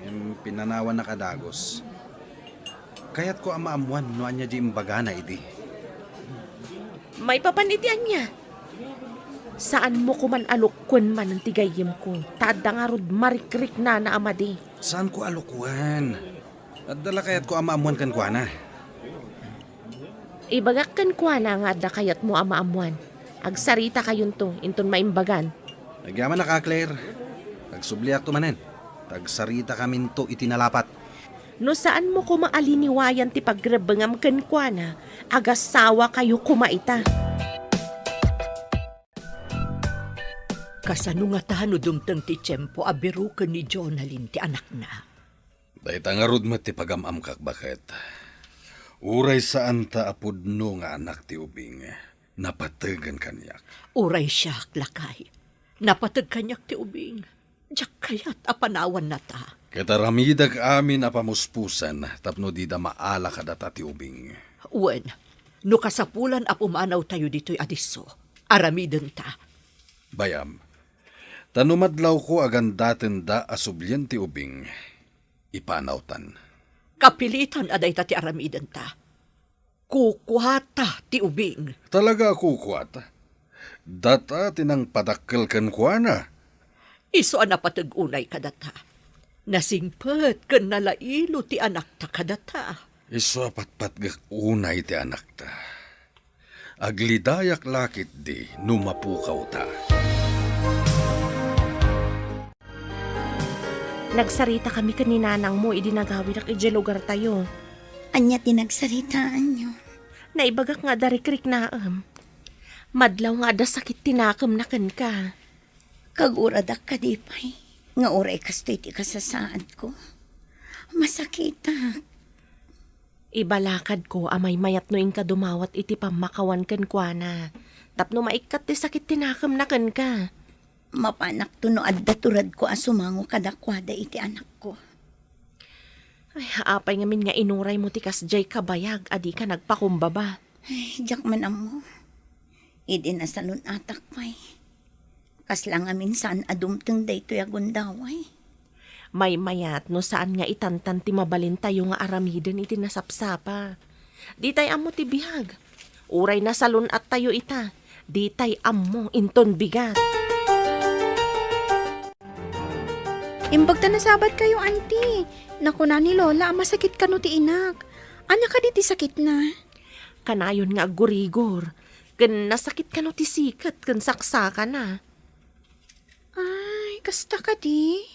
ngem pinanawannak a dagus. Kayatko a maammuan no ania diay imbagana idi. Maipapan iti ania? Saanmo koman a lukkuen manen ti gayyemko, ta adda ngarud marikriknana a madi. Saanko a lukkuen. Adda la kayatko a maammuan kenkuana. Ibagak kenkuana nga adda kayatmo a maammuan. Agsaritakayon inton maimbagan. Agyamanak a, Claire. Agsubliakto manen. Agsaritakaminto iti nalapat. No saanmo koma a liniwayan ti pagrebbengam kenkuana, agasawakayo koma ita. Kasano ngata no dumteng ti tiempo a biroken ni Jonalyn ti anakna? Dayta ngarud met ti pagam-amkak, baket. Uray saanta a pudno nga anak ti ubing, napategen kaniak. Uray siak, lakay, napateg kaniak ti ubing. Diak kayat a panawanna ta. Ket aramidek amin a pamuspusan tapno dida maala kadata ti ubing. Wen, no kasapulan a pumanawtayo ditoy a disso, aramidenta. Bay-am, ta no madlawko a gandatenda a sublien ti ubing, ipanawtan. Kapilitan a dayta ti aramidenta. Kukuata ti ubing. Talaga a kukuata? Data ti nangpadakkel kenkuana. Isu a napateg unay kadata. Nasingpet ken nalailo ti anakta kadata. Isu a patpatgek unay ti anakta. Aglidayak la ketdi no mapukawta. Nagsaritaka mi ken ni nanangmo idi nagawidak idiay lugartayo. Ania ti nagsaritaanyo? Naibagak nga adda rikriknaem. Madlaw nga adda sakit ti nakemna kenka. Kaguradak kadi pay nga uray kastoy ti kasasaadko. Masakitak. Ibalakadko a maymayat no inka dumawat iti pammakawan kenkuana, tapno maikkat ti sakit ti nakemna kenka. Mapanakto no adda turadko a sumango kadakuada iti anakko. Ay, apay ngamin nga inuraymo ti kasdiay kabayag a dika nagpakumbaba? Ay, diak man ammo. Idi nasalun-atak pay, kasla ngamin saan a dumteng daytoy a gundaway. Maymayat no saan nga itantan ti mabalintayo nga aramiden iti nasapsapa. Ditay ammo ti biag. Uray nasalun-attayo ita, ditay ammo inton bigat. Imbag ta nasabat kayo, Auntie. Nakuna ni Lola a masakit kano ti inak. Ania kadi ti sakitna? Kanayon nga aggurigor, ken nasakit kano ti siket ken saksakana. Ay, kasta kadi?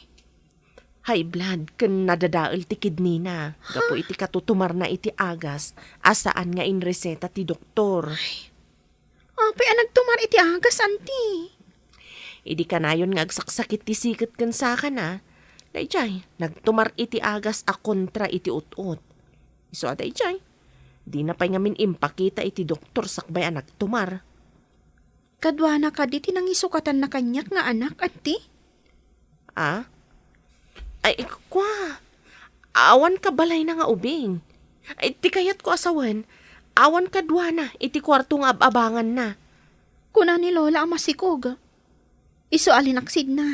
High blood ken nadadael ti kidney na gapu iti katutumarna iti agas a saan nga inreseta ti doktor. Apay a nagtumar iti agas, anti? Idi kanayon nga agsaksakit ti siket ken sakana, daydiay, nagtumar iti agas a kontra iti ut-ot. Isu a daydiay, dina pay ngamin impakita iti doktor sakbay a nagtumar. Kaduana kadi ti nangisukatanna kaniak nga anak, anti? Ah? Ay, kua, awan kabalayna nga ubing. Ay, ti kayatko a sawen, awan kaduana iti kuarto nga ab-abanganna. Kuna ni Lola a masikog. Isu a linaksidna.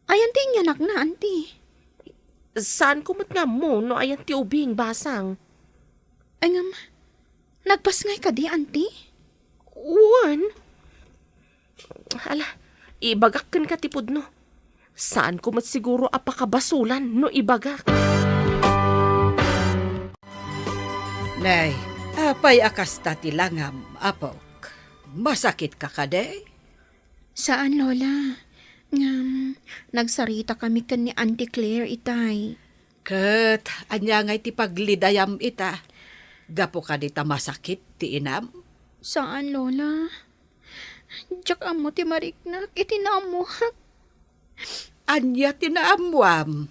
Ayan ti inyanakna, anti? Saanko met nga ammo no ayan ti ubing, basang. Ay ngem, nagpasngay kadi, anti? Wen. Ala, ibagak kenka ti pudno. Saanko met siguro a pakabasulan no ibagak. Nay, apay a kasta ti langam, apok? Masakitka kadi? Saan, Lola. Ngem, nagsaritakami ken ni Auntie Claire itay. Ket ania ngay ti paglidayam ita? Gapu kadi ta masakit ti inam? Saan, Lola. Diak ammo ti mariknak iti naammoak. Ania ti naammoam?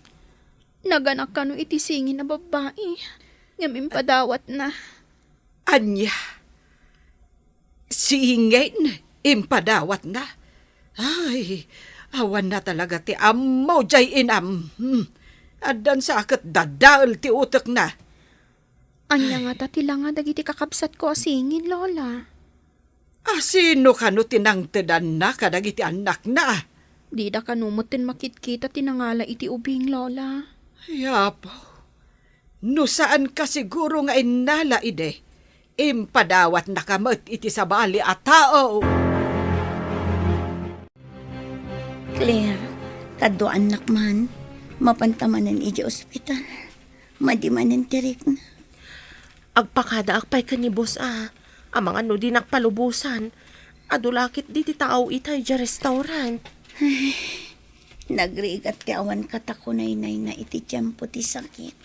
Naganak kano iti singin a babbai, ngem impadawatna. Ania? Singin? Impadawatna? Ay, awanna talaga ti ammo jay inam. Hmm. Addan sa ket dadael ti utekna. Ania ngata ti langa dagiti kakabsatko a singin, Lola? A sino kano ti nangtedanna kadagiti annakna? Dida kano metten makitkita ti nangala iti ubing, Lola. Ay, Apo, no saanka siguro nga innala idi, impadawatnaka met iti sabali a tao. Claire, kaduaannak man, mapanta manen iti ospital. Madi manen ti rikna. Agpakadaak pay ken ni Boss a, amangan no dinak palubosan. Adu la ketdi ti tao itay idiay restaurant. Ay, nagrigat ti awan katakunaynayna iti tiempo ti sakit.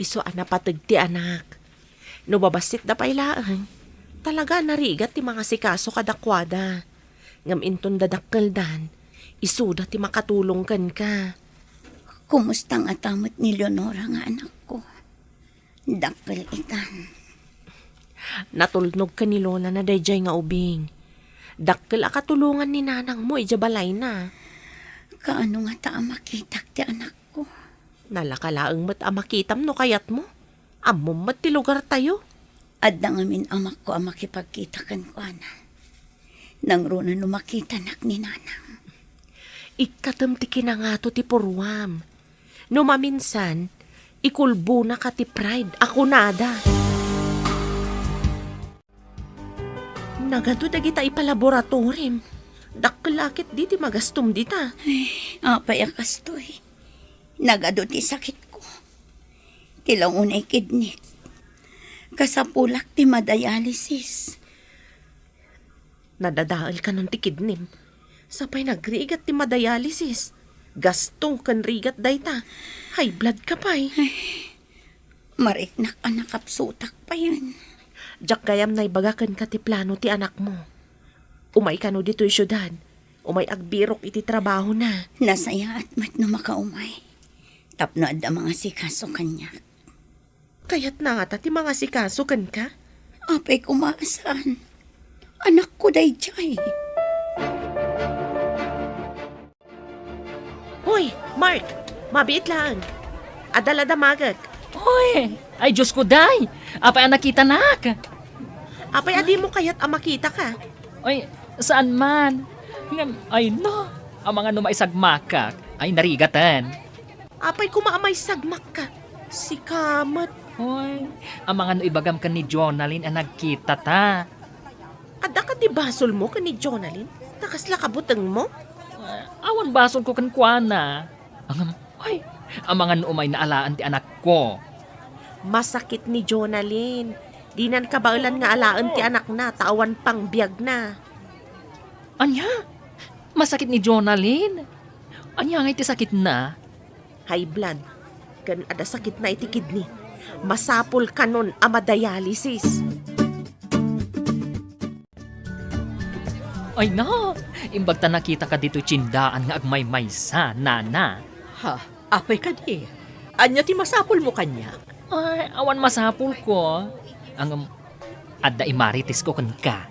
Isu a napateg ti anak. No babassitda pay laeng, talaga a narigat ti mangasikaso kadakuada. Ngem inton dadakkeldan, isuda ti makatulong kenka. Kumusta ngata met ni Leonora nga anakko? Dakkel itan. Natulnog ken ni Lola na daydiay nga ubing. Dakkel a katulongan ni nanangmo idiay balayna. Kaano ngata a makitak ti anakko? Nalaka laeng met a makitam no kayatmo. Ammom met ti lugartayo. Adda ngamin amakko a makipagkita kenkuana. Nangruna no makitanak ni nanang. Ikkatem ti kinangato ti purruam. No maminsan, ikulbonaka ti pride a kunada. Nagadu dagita ipalaboratorim. Dakkel a ketdi ti magastom dita. Ay, apay a kastoy. Nagadu ti sakitko. Ti la unay kidnik. Kasapulak ti madialysis. Nadadael kanon ti kidnim. Sapay nagrigat ti madialysis. Gasto ken rigat dayta. High blood ka pay. Ay, mariknak a nakapsutak payen. Diak gayam naibaga kenka ti plano ti anakmo. Umay kano ditoy siudad. Umay agbirok iti trabahona. Nasayaat met no makaumay. Tapno adda mangasikaso kaniak. Kayatna ngata ti mangasikaso kenka? Apay koma a saan. Anakko daydiay. Hoy, Mark! Mabiit laeng. Adda la damagek. Hoy! Ay, Diosko, day! Apay a nakitanak? Apay a dimo kayat a makitaka? Ay, saan man. Ngem, ay no, amangan no maisagmakak. Ay, narigaten. Apay koma a maisagmakka? Sika met. Hoy, amangan no ibagam ken ni Jonalyn a nagkitata. Adda kadi basolmo ken ni Jonalyn? Ta kasla kabutengmo? Ah, awan basolko kenkuana. Ngem, hoy, amangan no umayna alaen ti anakko. Masakit ni Jonalyn. Dinan kabaelan nga alaen ti anakna ta awan pangbiagna. Ania? Masakit ni Jonalyn? Ania ngay ti sakitna? high blood, ken adda sakitna iti kidney. Masapul kanon a madialysis. Ay na, imbag ta nakitaka ditoy tiendaan nga agmaymaysa, nana. Ha? Apay kadi? Ania ti masapulmo kaniak? Ay, awan masapulko. Ngem, adda imaritesko kenka.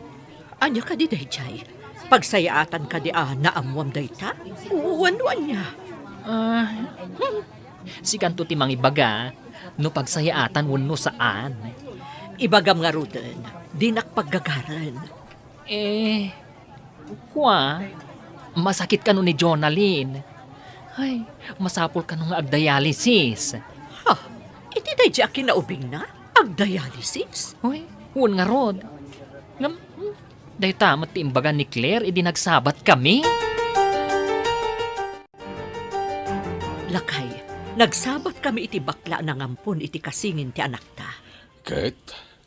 Ania kadi daydiay? Pagsayaatan kadi a naammoam dayta? Wenno ania? Ah, hmm. Sikanto ti mangibaga no pagsayaatan wenno saan. Ibagam ngaruden, dinak paggagaren. Eh, kua, masakit kano ni Jonalyn. Ay, masapul kano nga agdialysis. Ha? Iti daydi a kinaubingna? Agdialysis? Uy, wen ngarud. Ngem, hmm, dayta met ti imbaga ni Claire idi nagsabatkami. Lakay, nagsabatkami iti bakla a nangampon iti kasingin ti anakta. Ket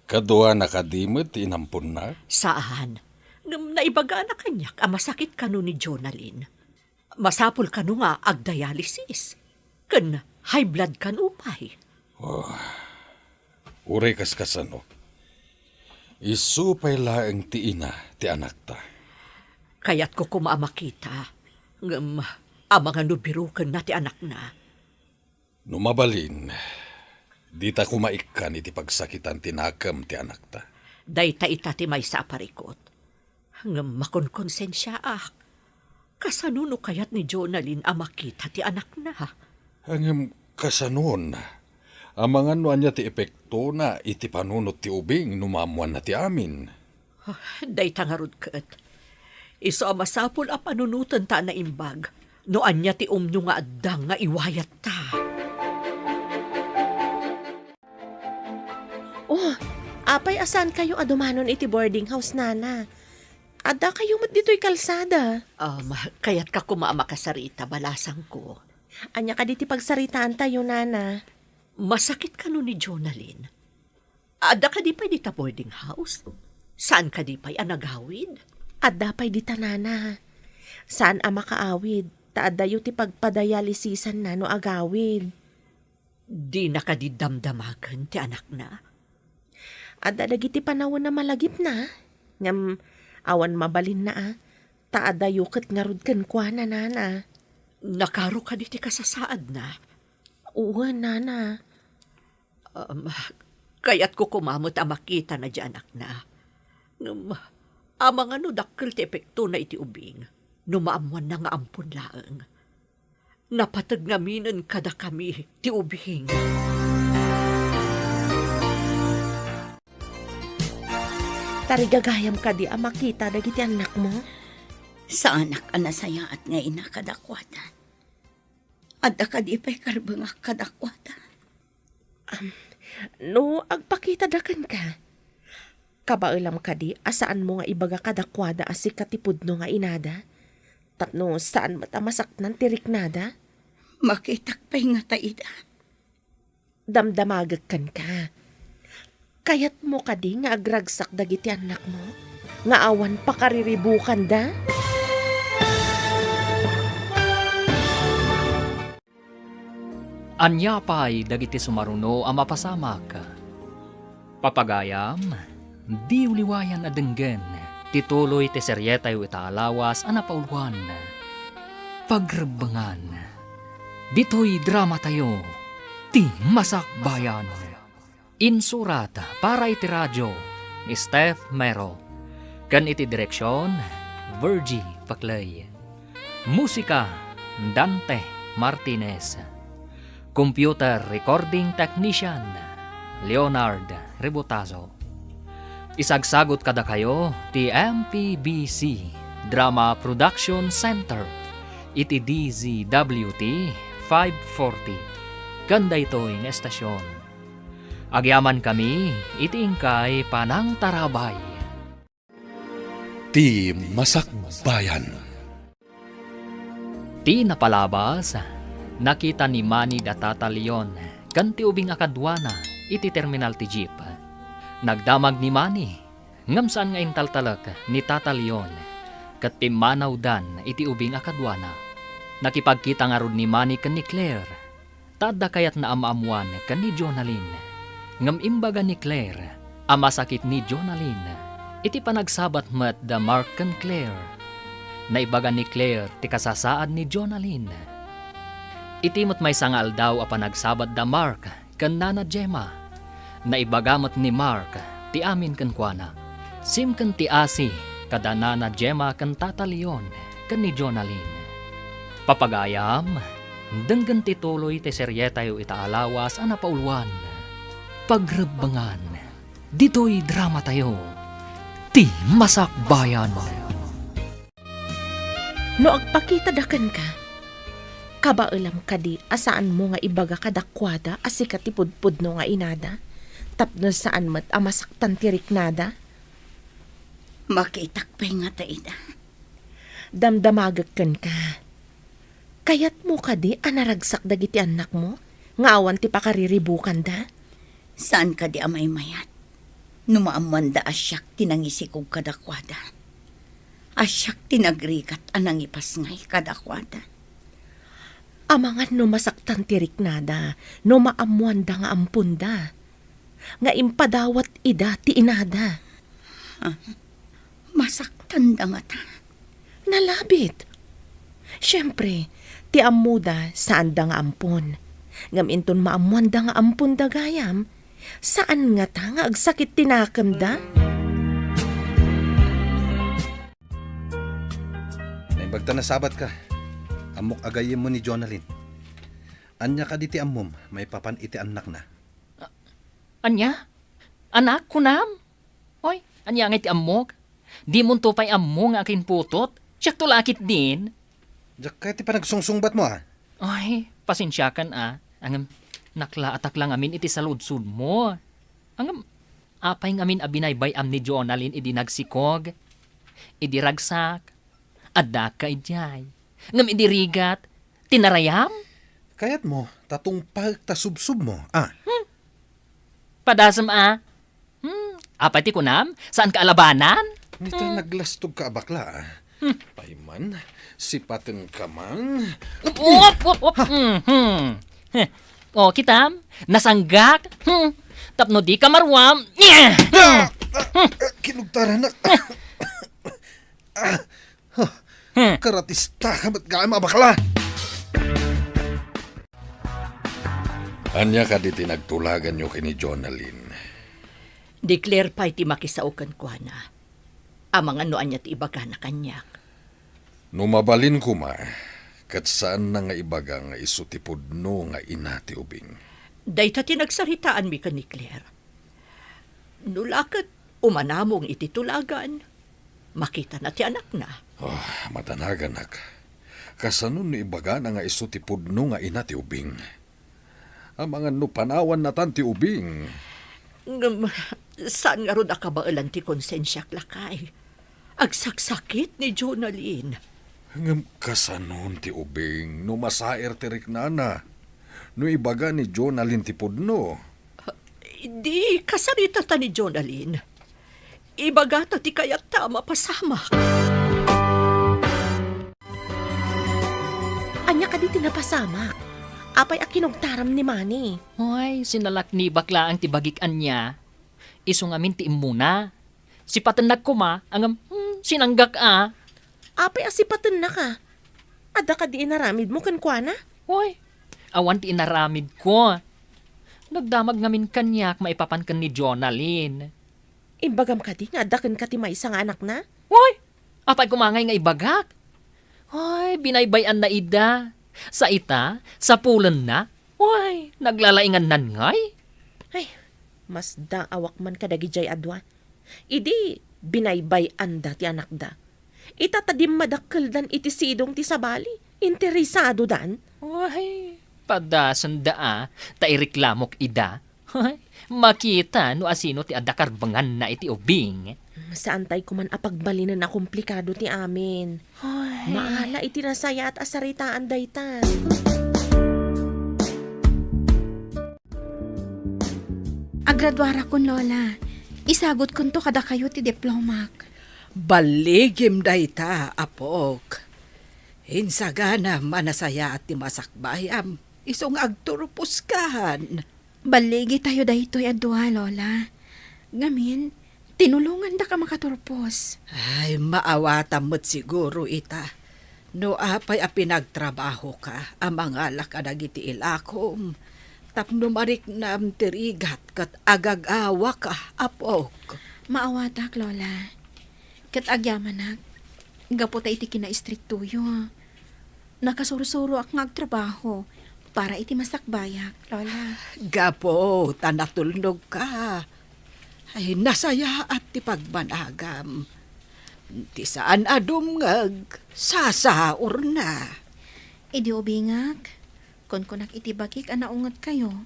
kaduana kadi met ti inamponna? Saan. Ngem naibagana kaniak a masakit kano ni Jonalyn. Masapul kano nga agdialysis. Ken high blood kano pay. Oh, uray kaskasano. Isu pay laeng ti ina ti anakta. Kayatko koma a makita. Ngem amangan no birokenna ti anakna. No mabalin, dita koma ikkan iti pagsakitan ti nakem ti anakta. Dayta ita ti maysa a parikut. Ngem makonkonsensiaak. Kasano no kayat ni Jonalyn a makita ti anakna? Ngem kasanon? Amangan no ania ti epektona iti panunot ti ubing no maammoanna ti amin? Ah, dayta ngarud ket. Isu a masapul a panunotenta a naimbag no ania ti umno nga adda nga iwayatta. Oh, apay a saankayo a dumanon iti boarding house, nana? Addakayo met ditoy kalsada. Um, kayatka koma a makasarita, balasangko. Ania kadi ti pagsaritaantayo, nana? Masakit kano ni Jonalyn? Adda kadi pay dita boarding house? Saan kadi pay a nagawid? Adda pay dita, nana. Saan a makaawid, ta addayo ti pagpadialysisanna no agawid. Dina kadi damdamagen ti anakna? Adda dagiti panawen a malagipna, ngem awan mabalinna a, ta addayo ket ngarud kenkuana, nana. Nakaro kadi ti kasasaadna? Wen, nana. Um, kayatko koma met a makitana diay anakna. Ngem, amangan no dakkel ti epektona iti ubing, no maammoanna nga ampon laeng. Napateg ngaminen kadakami ti ubing. Tarigagayam kadi a makita dagiti annakmo? Saanak a nasayaat nga ina kadakuada. Adda kadi pay karbengak kadakuada? Am, no agpakitada kenka, kabaelam kadi a saanmo nga ibaga kadakuada a sika ti pudno nga inada, tapno saan met a masaknan ti riknada? Makitak pay ngata ida. Damdamagek kenka. Kayatmo kadi nga agragsak dagiti annakmo nga awan pakariribukanda? Ania pay dagiti sumaruno a mapasamak? Papagayam, diyo liwayan a denggen ti tuloy ti serietayo ita a lawas a napauluan, Pagrebbengan. Ditoy dramatayo, Ti Masakbayan. Insurat para iti radio ni Steph Mero, ken iti direksion, Virgie Paclay. Musika, Dante Martinez. Computer recording technician, Leonard Rebotazo. Isagsagut kadakayo ti M P B C Drama Production Center iti D Z W T five forty, ken daytoy nga estasion. Agyamankami iti inkay panangtarabay. Ti Masakbayan. Ti napalabas, nakita ni Manny da Tata Leon ken ti ubing a kaduana iti terminal ti jeep. Nagdamag ni Manny, ngem saan nga intaltalek ni Tata Leon, ket pimmanawdan iti ubing a kaduana. Nakipagkita ngarud ni Manny ken ni Claire. Adda kayatna a maammoan ken ni Jonalyn. Ngem imbaga ni Claire a masakit ni Jonalyn iti panagsabat met da Mark ken Claire. Naibaga ni Claire ti kasasaad ni Jonalyn. Iti met maysa nga aldaw a panagsabat da Mark ken Nana Gemma, naibaga met ni Mark ti amin kenkuana. Sim ken ti asi kada Nana Gemma ken Tata Leon ken ni Jonalyn. Papagayam, denggen ti tuloy ti serietayo ita a lawas a napauluan, Pagrebbengan. Ditoy dramatayo, ti Masakbayan. No agpakitada kenka, kabaelam kadi a saanmo nga ibaga kadakuada a sika ti pudpudno nga inada, tapno saan met a masaktan ti riknada? Makitak pay ngata ida. Damdamagek kenka. Kayatmo kadi a naragsak dagiti annakmo nga awan ti pakariribukanda? Saan kadi a maymayat no maammoanda a siak ti nangisikog kadakuada, a siak ti nagrigat a nangipasngay kadakuada? Amangan no masaktan ti riknada no maammoanda nga amponda, nga impadawat ida ti inada. Ah, masaktanda ngata? Nalabit. Siempre, ti ammoda, saanda nga ampon. Ngem inton maammoanda nga amponda gayam, saan ngata nga agsakit ti nakemda? Naimbag ta nasabatka. Ammok a gayyemmo ni Jonalyn. Ania kadi ti ammom maipapan iti annakna? Ania? Anak, kunam? Oy, ania ngay ti ammok? Dimonto pay ammo nga akinputot? Siakto la a ketdin. Diak kayat ti panagsungsungbatmo, a. Ay, pasensiakan, a. Ngem, naklaatak la ngamin iti saludsodmo. Ngem, apay ngamin a binaybay-am ni Jonalyn idi nagsikog? Idi ragsak? Adda ka idiay. Ngem idi rigat, tinarayam? Kayatmo, ta tungpaek ta subsubmo, a. Hmm. Padasem, a. Hmm. Apay ti kunam? Saanka a labanan? Nita, hmm, naglastogka a bakla, a. Hmm. Pay man, sipatenka man. Op, op, op, op. Hmm, hmm. Heh. O, kitam? Nasanggak? Hmm. Tapno dika maruam. Ah! Ah! Ah! Kinugtaranak. Ah! Huh. Hmm. Karatistaka met gayam a bakla! Ania kadi ti nagtulaganyo ken ni Jonalyn? Ni Claire pay ti makisao kenkuana. Amangan no ania ti ibagana kaniak. No mabalin koma, ket saanna nga ibaga nga isu ti pudno nga ina ti ubing. Dayta ti nagsaritaanmi ken ni Claire. No la ket umanamong iti tulagan, makitana ti anakna. Oh, madanaganak. Kasano no ibagana nga isu ti pudno nga ina ti ubing? Amangan no panawanna tan ti ubing. Ngem, saan ngarud a kabaelan ti konsensiak, lakay. Agsaksakit ni Jonalyn. Ngem kasanon ti ubing no masair ti riknana? No ibaga ni Jonalyn ti pudno? Di kasaritata ni Jonalyn. Ibagata ti kayatta a mapasamak. Ania kadi ti napasamak? Apay a kinugtaram ni Mani? Ay, sinalaknibak laeng ti bagik ania. Isu ngamin ti immuna. Sipatennak koma, ngem, hmm, sinanggak a. Apay a sipatennaka? Adda kadi inaramidmo kenkuana? Oy, awan ti inaramidko. Nagdamag ngamin kaniak maipapan ken ni Jonalyn. Imbagam kadi nga adda kenka ti maysa nga anakna? Oy, apay koma ngay nga ibagak? Oy, binaybay-anna ida. Sa ita, sapulenna. Oy, naglalaingannan ngay. Ay, masdaawak man kadagidiay a dua. Idi binaybay-anda ti anakda. Ita ta dimmadakkeldan iti sidong ti sabali, interesadodan. Ay, padasenda a, ta ireklamok ida. Ay, makita no asino ti adda karbenganna iti ubing. Saantay koman a pagbalinen a komplikado ti amin. Ay. Maala iti nasayaat a saritaan dayta. Agraduarakon, Lola. Isagutkonto kadakayo ti diplomak. Balligim dayta, apok. Insaganam a nasayaat ti masakbayam. Isu nga agturposkan. Balligitayo daytoy a dua, Lola. Ngamin, tinulongandaka makaturpos. Ay, maawatam met siguro ita. No apay a pinagtrabahoka a mangala kadagiti ilakom, tapno mariknam ti rigat ket agagawaka, apok. Maawatak, Lola. Ket agyamanak, gapu ta iti kinaistriktoyo, nakasursuroak nga agtrabaho para iti masakbayak, Lola. Gapu ta natulnogka. Ay, nasayaat ti pagbanagam. Ti saan a dumngeg, sasaurna. Idi ubingak, kunkunak iti bagik a naungetkayo.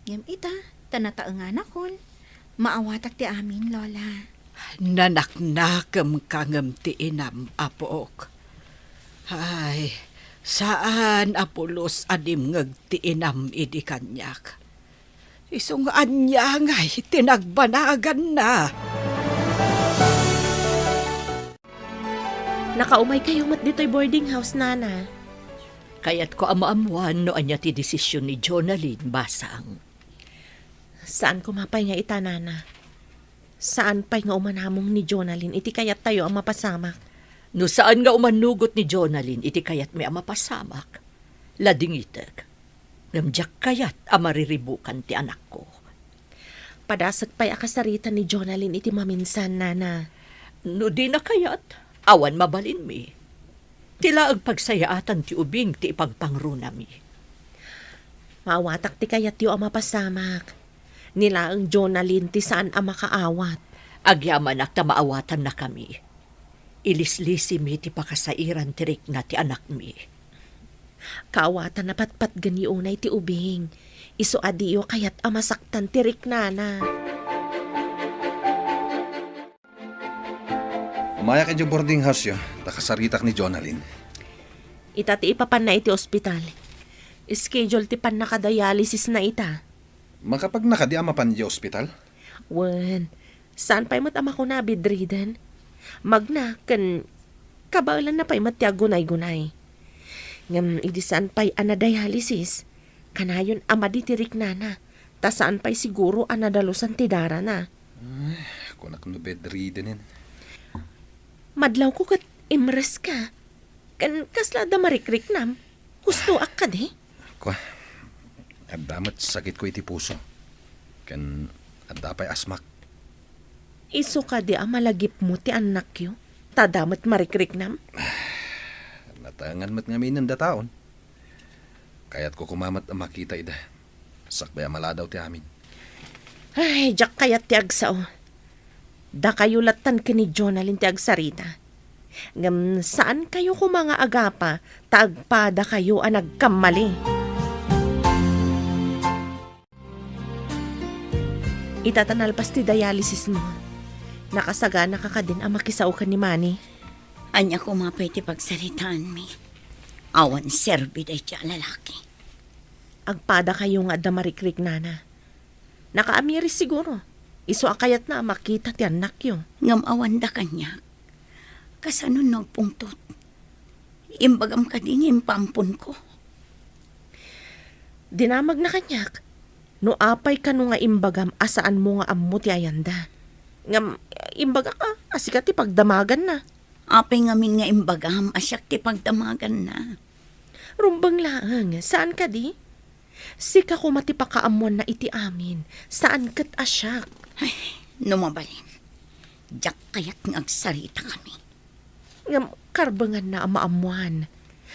Ngem ita, ta nataenganakon, maawatak ti amin, Lola. Nanaknakemka ngem ti inam, apok. Ay, saan a pulos a dimngeg ti inam idi kaniak. Isu nga ania ngay ti nagbanaganna. Nakaumaykayo met ditoy boarding house, Nana. Kayatko a maammoan no ania ti desisyon ni Jonalyn, Basang. Saan koma pay nga ita, Nana. Saan pay nga umanamong ni Jonalyn iti kayattayo a mapasamak. No saan nga umanugot ni Jonalyn iti kayatmi a mapasamak, ladingitek. Ngem diak kayat a mariribukan ti anakko. Padasek pay a kasarita ni Jonalyn iti maminsan, Nana. No dina kayat, awan mabalinmi. Ti laeng pagsayaatan ti ubing ti ipagpangrunami. Maawatak ti kayatyo a mapasamak. Ni laeng Jonalyn ti saan a makaawat. Agyamanak ta maawatannakami. Ilislisimi ti pakasairan ti rikna ti anakmi. Kaawatan a patpatgenyo unay ti ubing. Isu a diyo kayat a masaktan ti riknana. Umayak idiay boarding house-yo, ta kasaritak ni Jonalyn. Ita ti ipapanna iti ospital. Schedule ti pannakadialysisna ita. Makapagna kadi a mapan idiay ospital? Wen, saan pay met a makuna a bedridden. Magna ken kabaelanna pay met ti aggunaygunay. Ngem idi saan pay a nadialysis, kanayon a madi ti riknana, ta saan pay siguro a nadalusan ti darana. Ay, kunak no bedridden. Madlawko ket imreska. Ken kasla adda marikriknam? Hustoak kadi? Kua, adda met sakitko iti puso. Ken adda pay asmak. Isu kadi a malagipmo ti annakyo, ta adda met marikriknam? Nataengan met ngamin dataon. Kayatko koma met a makita ida. Sakbay a maladaw ti amin. Ay, diak kayat ti agsao. Dakayo lattan ken ni Jonalyn ti agsarita. Ngem saan kayo koma nga agapa ta agpadakayo a nagkammali. Ita ta nalpas ti dialysismo, nakasaganaka kadin a makisao ken ni Manny? Ania koma pay ti pagsaritaanmi? Awan serbi daydi a lalaki. Agpadakayo nga adda marikriknana. Nakaamiris siguro. Isu a kayatna a makita ti annakyo. Ngem awanda kaniak. Kasano no agpungtot? Imbagam kadi nga impaamponko? Dinamagna kaniak. No apay kano nga imbagam a saanmo nga ammo ti ayanda. Ngem, imbagak a, a sika ti pagdamaganna. Apay ngamin nga imbagam a siak ti pagdamaganna? Rumbeng laeng, saan kadi? Sika koma ti pakaammoanna iti amin, saan ket a siak. Ay, no mabalin, diak kayat nga agsaritakami. Ngem karbenganna a maammoan.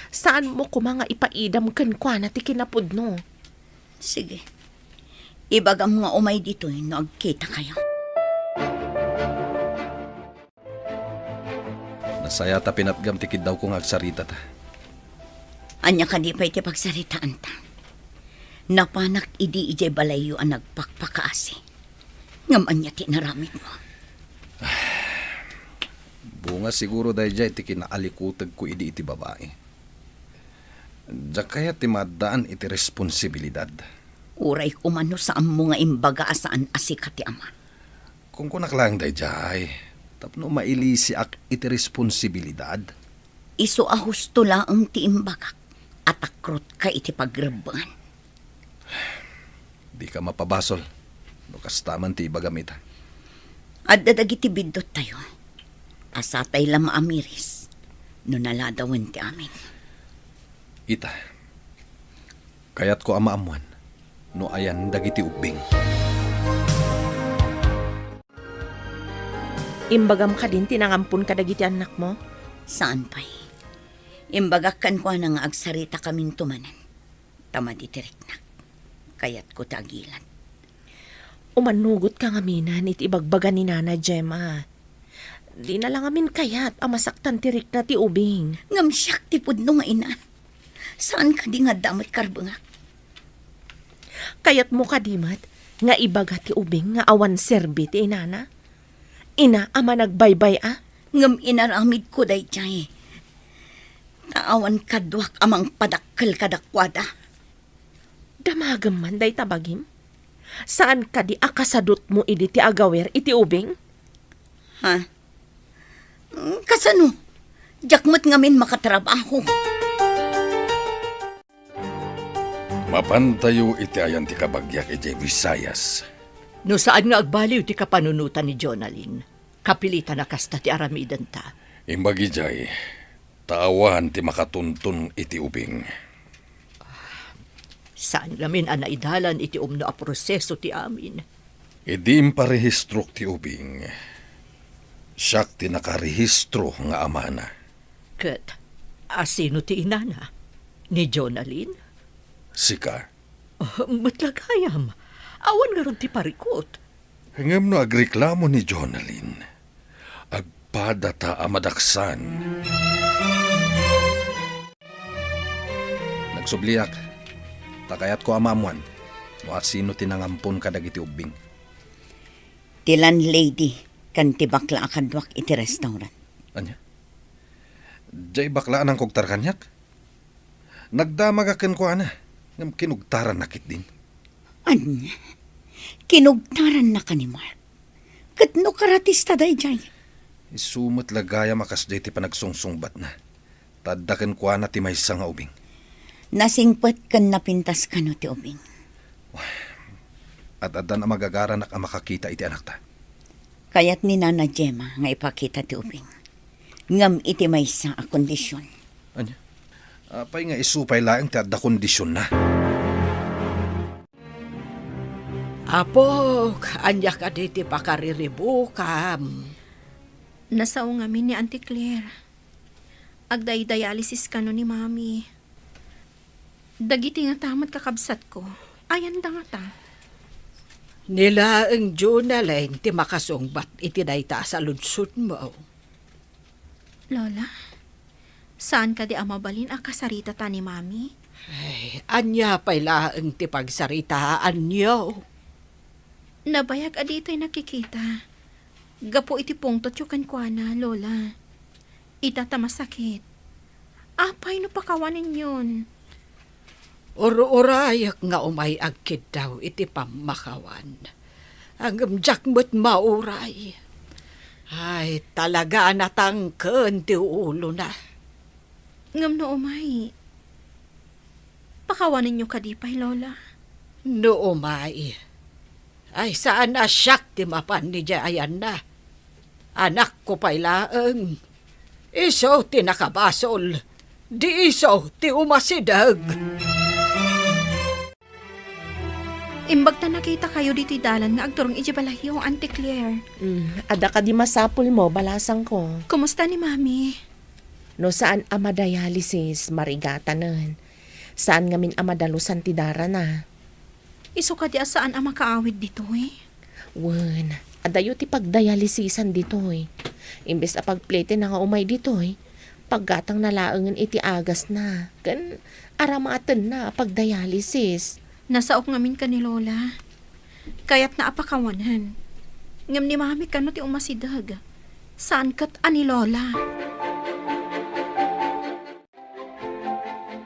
Saanmo koma nga ipaidam kenkuana ti kinapudno. Sige. Ibagam nga umay ditoy no agkitakayo. Nasayaat a pinatgam ti kiddawko nga agsaritata. Ania kadi pay ti pagsaritaanta? Napanak idi idiay balayyo a nagpakpakaasi. Ngem ania ti inaramidmo? Bunga siguro daydiay ti kinaalikutegko idi iti babai. Diak kayat ti maaddaan iti responsibilidad. Uray koma no saanmo nga imbaga a saan a sika ti ama. Kunkunak laeng daydiay, tapno mailisiak iti responsibilidad. Isu a husto laeng ti imbagak. a takrotka iti pagrebbengan. Dika mapabasol no kasta man ti ibagam ita. Adda dagiti bidduttayo a satay la maamiris no naladawen ti amin. Ita, kayatko a maammuan no ayan dagiti ubbing. Imbagam kadin ti nangampon kadagiti annakmo? Saan pay. Imbagak kenkuana nga agsarita kaminto manen ta madi ti riknak. Kayatko ti agilad. Umannugotka ngamin iti ibagbaga ni Nana Gemma. Dina la ngamin kayat a masaktan ti rikna ti ubing. Ngem siak ti pudno nga ina. Saan kadi nga adda met karbengak? Kayatmo kadi met nga ibaga ti ubing nga awan serbi ti inana? Ina a managbaybay-a? Ngem inaramidko daydiay. Ta awan kaduak a mangpadakkel kadakuada. Damagem man dayta bagim? Saan kadi a kasadutmo idi ti agawer iti ubing? Ha? Mm, kasano? Diak met ngamin makatrabaho. Mapantayo iti ayan ti kabagiak idiay Visayas. No saan nga agbaliw ti kapanunotan ni Jonalyn, kapilitan a kasta ti aramidenta. Imbag idiay, ta awan ti makatuntun iti ubing. Saan ngamin a naidalan iti umno a proseso ti amin. Idi imparehistrok ti ubing, siak ti nakarehistro nga amana. Ket asino ti inana? Ni Jonalyn? Sika. Ah, met la gayam. Awan ngarud ti parikut. Ngem no agreklamo ni Jonalyn, agpadata a madaksan. Nagsubliak, ta kayatko a maammuan no asino ti nangampon kadagiti ubbing. Ti landlady ken ti bakla a kaduak iti restaurant. Ania? Diay bakla a nangkugtar kaniak? Nagdamagak kenkuana, ngem kinugtaranna ketdin. Ania? Kinugtarannaka ni Mark? Ket no karatista daydiay? Isu met la gayam a kasdiay ti panagsungsungbatna. Ta adda kenkuana ti maysa nga ubing. Nasingpet ken napintas kano ti ubing? Ad-addan a magagaranak a makakita iti anakta. Kayat ni Nana Gemma nga ipakita ti ubing. Ngem iti maysa a kondision. Ania? Apay nga isu pay laeng ti adda kondisionna? Apok, ania kadi ti pakariribukam? Nasao ngamin ni Auntie Claire. Agdaydialysis kano ni Mami. Dagiti ngata met kakabsatko, ayanda ngata? Ni laeng Jonalyn ti makasungbat iti dayta a saludsodmo. Lola, saan kadi a mabalin a kasaritata ni Mami? Ay, ania pay laeng ti pagsaritaanyo? Nabayag a ditay nakikita. Gapu iti pungtotyo kenkuana, Lola. Ita ta masakit. Apay no pakawanenyon? Ur-urayek nga umay agkiddaw iti pammakawan. Ngem diak met mauray. Ay, talaga a natangken ti ulona. Ngem no umay, pakawanenyo kadi pay, Lola? No umay, ay saan a siak ti mapan idiay ayanna. Anakko pay laeng. Isu ti nakabasol. Di isu ti umasideg. Imbag ta nakitakayo ditoy dalan nga agturong idiay balayyo, Auntie Claire. Mm, adda kadi masapulmo, balasangko? Kumusta ni Mami? No saan a madialysis, marigatanen. Saan ngamin a madalusan ti darana. Isu kadi a saan a makaawid ditoy? Wen, adayo ti pagdialysisan ditoy. Imbes a pagpletenna nga umay ditoy, paggatangna laengen iti agasna, ken aramatenna a pagdialysis. Nasaok ngamin ken ni Lola. Kayatna a pakawanen. Ngem ni Mami kano ti umasideg. Saan ket a ni Lola.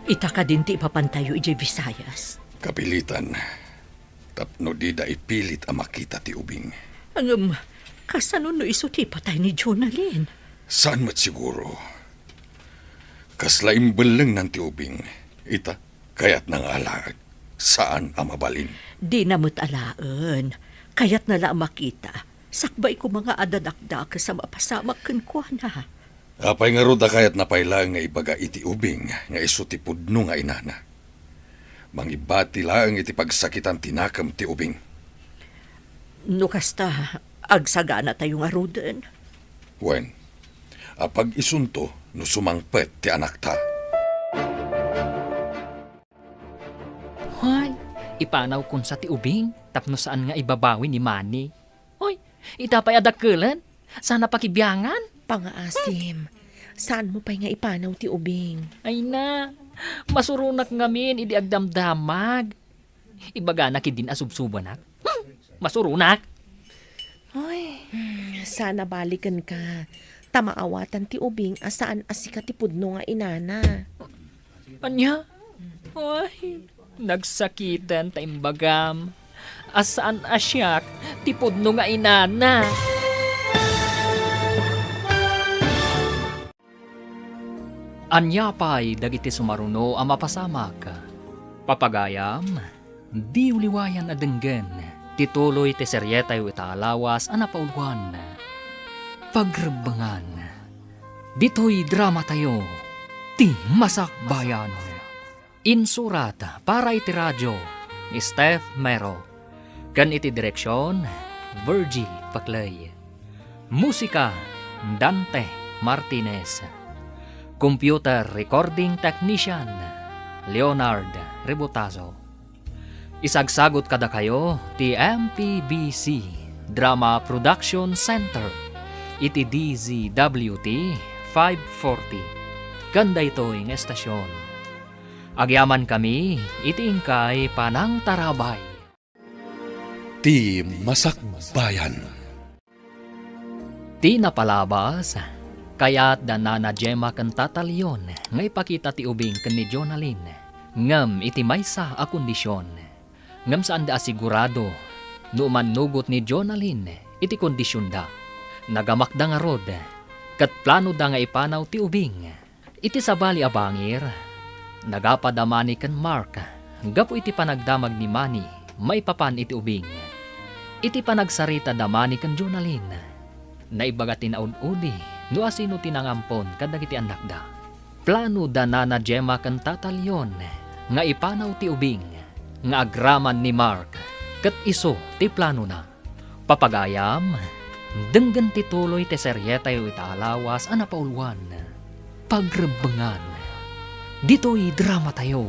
Ita kadin ti ipapantayo idiay Visayas? Kapilitan, tapno dida ipilit a makita ti ubing. Ngem, kasano no isu ti ipatay ni Jonalyn? Saan met siguro. Kasla imbellengnan ti ubing. Ita, kayatna nga alaek. Saan a mabalin. Dina met alaen. Kayatna la a makita. Sakbay koma nga adda dakdakes a mapasamak kenkuana. Apay ngarud a kayatna pay laeng nga ibaga iti ubing nga isu ti pudno nga inana? Mangibati laeng iti pagsakitan ti nakem ti ubing. No kasta, agsaganatayo ngaruden. Wen, apag-isunto no sumangpet ti anakta. Hay, ipanawkon sa ti ubing tapno saan nga ibabawi ni Manny. Hoy, ita pay a dakkelen, saan a pakibiangan. Pangaasim, saanmo pay nga ipanaw ti ubing. Ay na, masuronak ngamin idi agdamdamag. Ibaganak idin a subsubanak. Hmm, masuronak. Ay. Hmm, saan a balikenka, ta maawatan ti ubing a saan a sika ti pudno nga inana. Ania? Ay, nagsakiten ta imbagam a saan a siak ti pudno nga inana. Ania pay dagiti sumaruno a mapasamak? Papagayam, diyo liwayan a denggen ti tuloy ti serietayo ita a lawas a napauluan, Pagrebbengan. Ditoy dramatayo, ti Masakbayan. Insurat para iti radio ni Steph Mero, ken iti direksion, Virgie Paclay. Musika, Dante Martinez. Computer recording technician, Leonard Rebotazo. Isagsagut kadakayo ti M P B C Drama Production Center iti D Z W T five forty. Ken daytoy nga estasion, agyamankami iti inkay panangtarabay. Ti Masakbayan. Ti napalabas, kayat da Nana Gemma ken Tata Leon nga ipakita ti ubing ken ni Jonalyn, ngem iti maysa a kondision. Ngem saanda a sigurado no umannugot ni Jonalyn iti kondisionda. Nagamakda ngarud, ket planoda nga ipanaw ti ubing. Iti sabali a bangir, nagapa da Manny ken Mark gapu iti panagdamag ni Manny maipapan iti ubing. Iti panagsarita da Manny ken Jonalyn, naibaga ti naud-udi no asino ti nangampon kadagiti annakda. Plano da Nana Gemma ken Tata Leon nga ipanaw ti ubing nga agraman ni Mark ket isu ti planona. Papagayam, denggen ti tuloy ti serietayo ita a lawas a napauluan, Pagrebbengan. Ditoy dramatayo,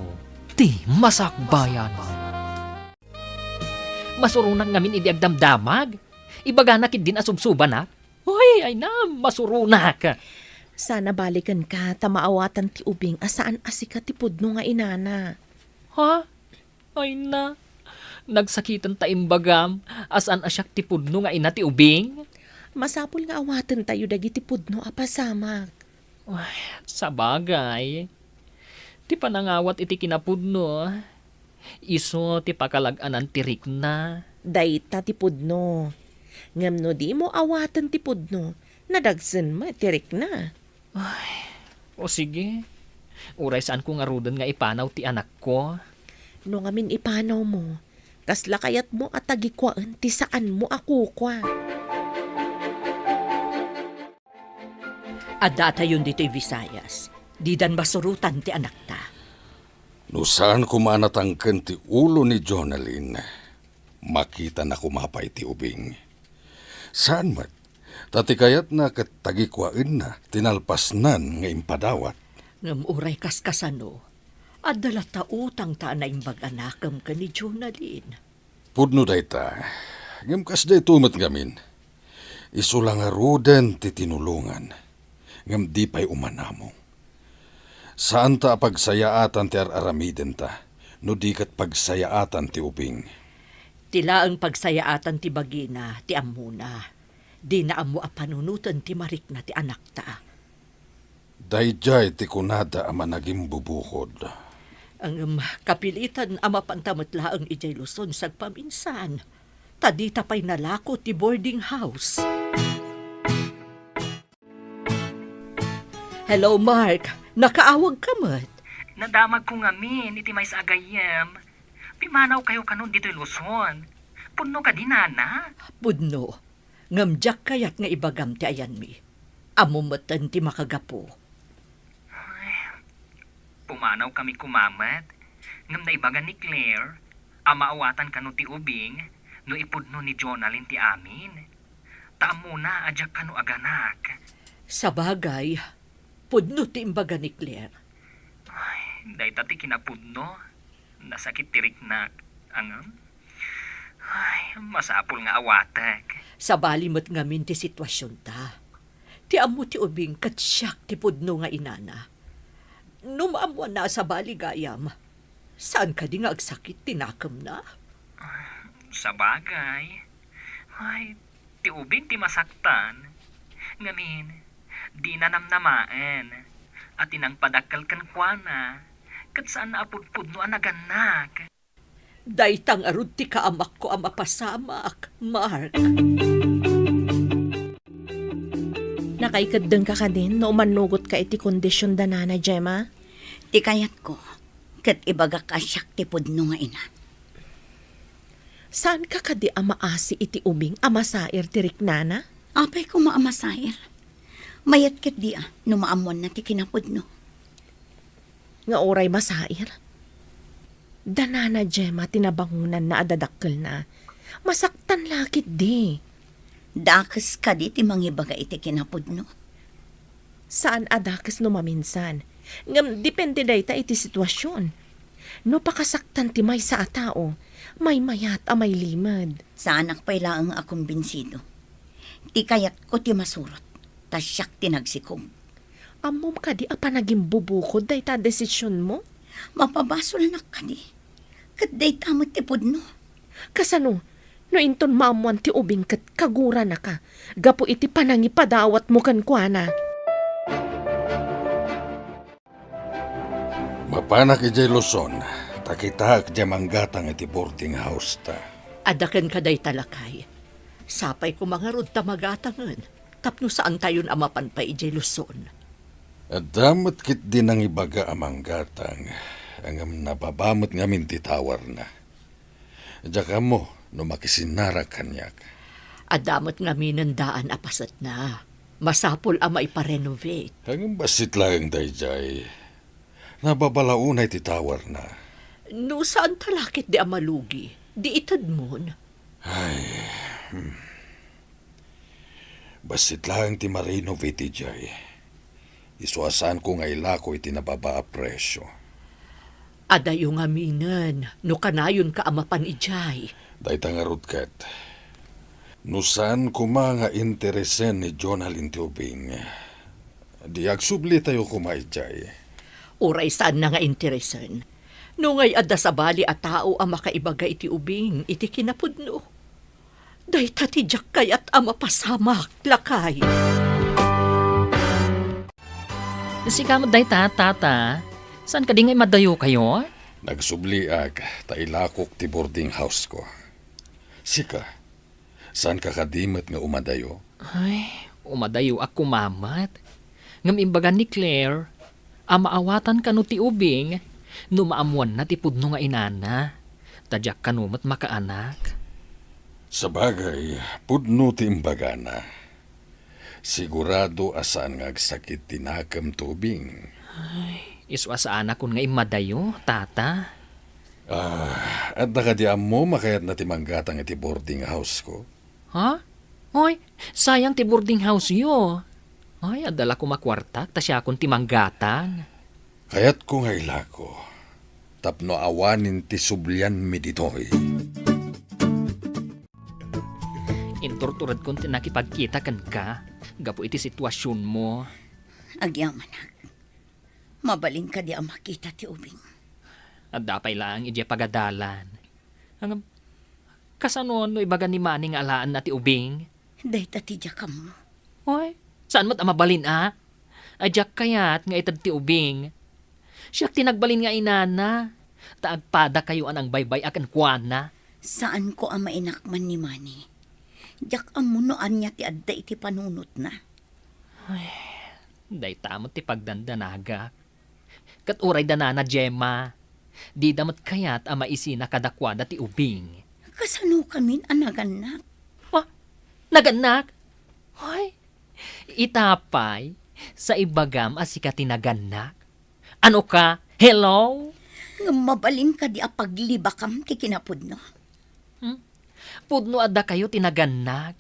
ti Masakbayan. Masuronak ngamin idi agdamdamag. Ibaganak idin a subsubanak. Uy, ay na, masuronak. Sana balikenka ta maawatan ti ubing a saan a sika ti pudno nga inana. Ha? Ay na, nagsakiten ta imbagam a saan a siak ti pudno nga ina ti ubing? Masapul nga awatentayo dagiti pudno a pasamak. Ay, sabagay, ti panangawat iti kinapudno, isu ti pakalag-anan ti rikna. Dayta ti pudno. Ngem no dimo awaten ti pudno, nadagsen met ti rikna. Ay, o sige. Uray saanko ngaruden nga ipanaw ti anakko. No ngamin ipanawmo, kasla kayatmo a tagikuaen ti saanmo a kukua? Addatayon ditoy Visayas. Didan masurotan ti anakta. No saan koma a natangken ti ulo ni Jonalyn, makitana koma pay ti ubing. Saan met, ta ti kayatna ket tagikuaenna ti nalpasnan nga impadawat. Ngem uray kaskasano, adda latta utangta a naimbag a nakem ken ni Jonalyn. Pudno dayta, ngem kasdayto met ngamin. Isu la ngaruden ti tinulongan, ngem di pay umanamong. Saanta a pagsayaatan ti ar-aramidenta, no di ket pagsayaatan ti ubing. Ti laeng pagsayaatan ti bagina ti ammona. Dina ammo a panunoten ti marikna ti anakta. Daydiay ti kunada a managimbubukod. Ngem kapilitan a mapanta met laeng idiay Luzon sagpaminsan, ta dita pay nalako ti boarding house. Hello, Mark. Nakaawagka met? Nadamagko ngamin iti maysa a gayyem. Pimanawkayo kanon ditoy Luzon. Pudno kadi, nana? Pudno. Ngem diak kayat nga ibagam ti ayanmi. Ammom metten ti makagapu. Ay, pumanawkami koma met. Ngem naibaga ni Claire a maawatan kano ti ubing no ipudno ni Jonalyn ti amin. Ta ammona a diak kano aganak. Sabagay, pudno ti imbaga ni Claire. Ay, dayta ti kinapudno. Nasakit ti riknak. Ngem, ay, masapul nga awatek. Sabali met ngamin ti situasionta. Ti ammo ti ubing ket siak ti pudno nga inana. No maammoanna a sabali gayam, saan kadi nga agsakit ti nakemna? Sabagay. Ay, ti ubing ti masaktan. Ngamin, dina namnamaen a ti nangpadakkel kenkuana, ket saanna a pudpudno a nagannak. Dayta ngarud ti kaamakko a mapasamak, Mark. Nakaikeddengka kadin no umannugotka iti kondision da Nana Gemma? Ti kayatko, ket ibagak a siak ti pudno nga ina. Saanka kadi a maasi iti ubing a masair ti riknana? Apay koma a masair? Mayat ketdi a no maammoanna ti kinapudno. Nga uray masair? Da Nana Gemma ti nabangonanna a dadakkelna. Masaktan la ketdi. Dakes kadi ti mangibaga iti kinapudno? Saan a dakes no maminsan. Ngem depende dayta iti situasion. No pakasaktan ti maysa a tao, maymayat a mailimed. Saanak pay laeng a kumbinsido. Ti kayatko ti masurot, ta siak ti nagsikog. Ammom kadi a panagimbubukod dayta a desisionmo? Mapabasolnak kadi. Ket dayta met ti pudno. Kasano no inton maammoan ti ubing ket kaguranaka gapu iti panangipadawatmo kenkuana? Mapanak idiay Luzon, ta kitaek diay manggatang iti boarding house ta. Adda kenka dayta, lakay. Sapay koma ngarud ta magatangen, tapno saantayon a mapan pay idiay Luzon. Adda met ketdi nangibaga a manggatang, ngem nababa met ngamin ti towerna. Diak ammo no makisinnarak kaniak. Adda met ngaminen daan a pasetna. Masapul a maiparenovate. Ngem bassit laeng daydiay. Nababa la unay ti towerna. No saanta la ketdi a malugi, di itedmon. Ay, hmm. Bassit laeng ti ma-renovate idiay. Isu a saanko nga ilako iti nababa a presio. Adayo ngaminen no kanayonka a mapan idiay. Dayta ngarud ket. No saan koma nga interesen ni Jonalyn ti ubing, di agsublitayo koma idiay. Uray saanna nga interesen. No ngay adda sabali a tao a makaibaga iti ubing iti kinapudno. Dayta ti diak kayat a mapasamak, lakay. Sika met dayta, tata. Saan kadi nga imadayokayo? Nagsubliak ta ilakok ti boarding house ko. Sika, saanka kadi met nga umadayo? Ay, umadayoak koma met. Ngem imbaga ni Claire a maawatan kano ti ubing no maammoanna ti pudno nga inana, ta diak kano met makaanak. Sabagay, pudno ti imbagana. Sigurado a saan nga agsakit ti nakem ti ubing. Ay, isu a saanakon nga immadayo, tata. Ah, adda kadi ammom a kayatna ti manggatang iti boarding house ko? Ha? Hoy, sayang ti boarding house-yo. Ay, adda la koma kuartak ta siakon ti manggatang. Kayatko nga ilako, tapno awanen ti sublianmi ditoy. Inturturedkon ti nakipagkita kenka gapu iti situasionmo. Agyamanak, mabalin kadi a makita ti ubing? Adda pay laeng idiay pagadalan. Ngem, kasano no ibaga ni Manny nga alaenna ti ubing? Dayta ti diak ammo. Oy, saan met a mabalin a? Ay, diak kayat nga ited ti ubing. Siak ti nagbalin nga inana, ta agpadakayo a nangbaybay-a kenkuana. Saanko a mainakman ni Manny. Diak ammo no ania ti adda iti panunotna. Ay, dayta met ti pagdandanagak. Ket uray da nana Gemma, dida met kayat a maisina kadakuada ti ubing. Kasano kamin a nagannak? Ah, nagannak? Hoy, ita pay, sa ibagam a sika ti nagannak? Ano ka? Hello? Ngem mabalin kadi a paglibakam ti kinapudno? Hmm? Pudno a dakayo ti nagannak.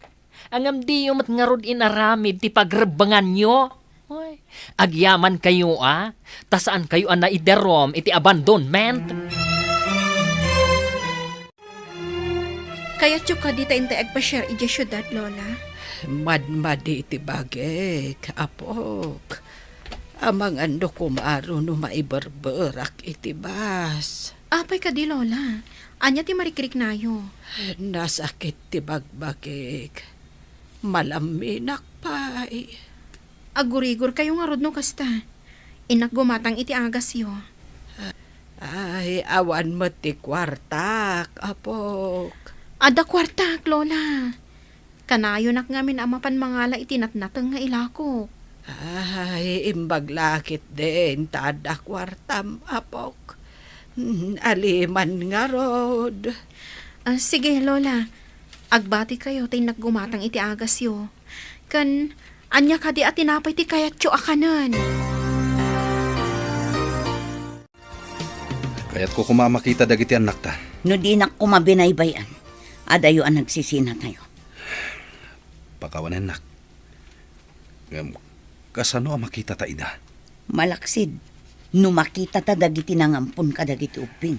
Ngem diyo met ngarud inaramid ti pagrebbenganyo. Hoy, agyamankayo a, ta saankayo a naidarum iti abandonment. Kayatyo kadi ta intay agpasiar idiay siudad, Lola? Madmadi ti bagik, apok. Amangan no kumaro no maiberberak iti bus. Apay kadi, Lola? Ania ti marikriknayo? Nasakit ti bagbagik. Malamminak pay. Agurigorkayo ngarud no kasta. Innak gumatang iti agasyo. Ay, awan met ti kuartak, apok. Adda kuartak, Lola. Kanayonak ngamin a mapan mangala iti natnateng nga ilakok. Ay, imbag la ketdin ta adda kuartam, apok. Mm, aliman ngarud. Ah, sige, Lola. Agbatikayo ta innak gumatang iti agasyo. Ken, ania kadi a tinapay ti kayatyo a kanen? Kayatko koma a makita dagiti annakta. No dinak koma binaybay-an, adayo a nagsisinatayo. Pakawanennak. Ngem, kasano a makitata ida? Malaksid, no makitata dagiti nangampon kadagiti ubbing.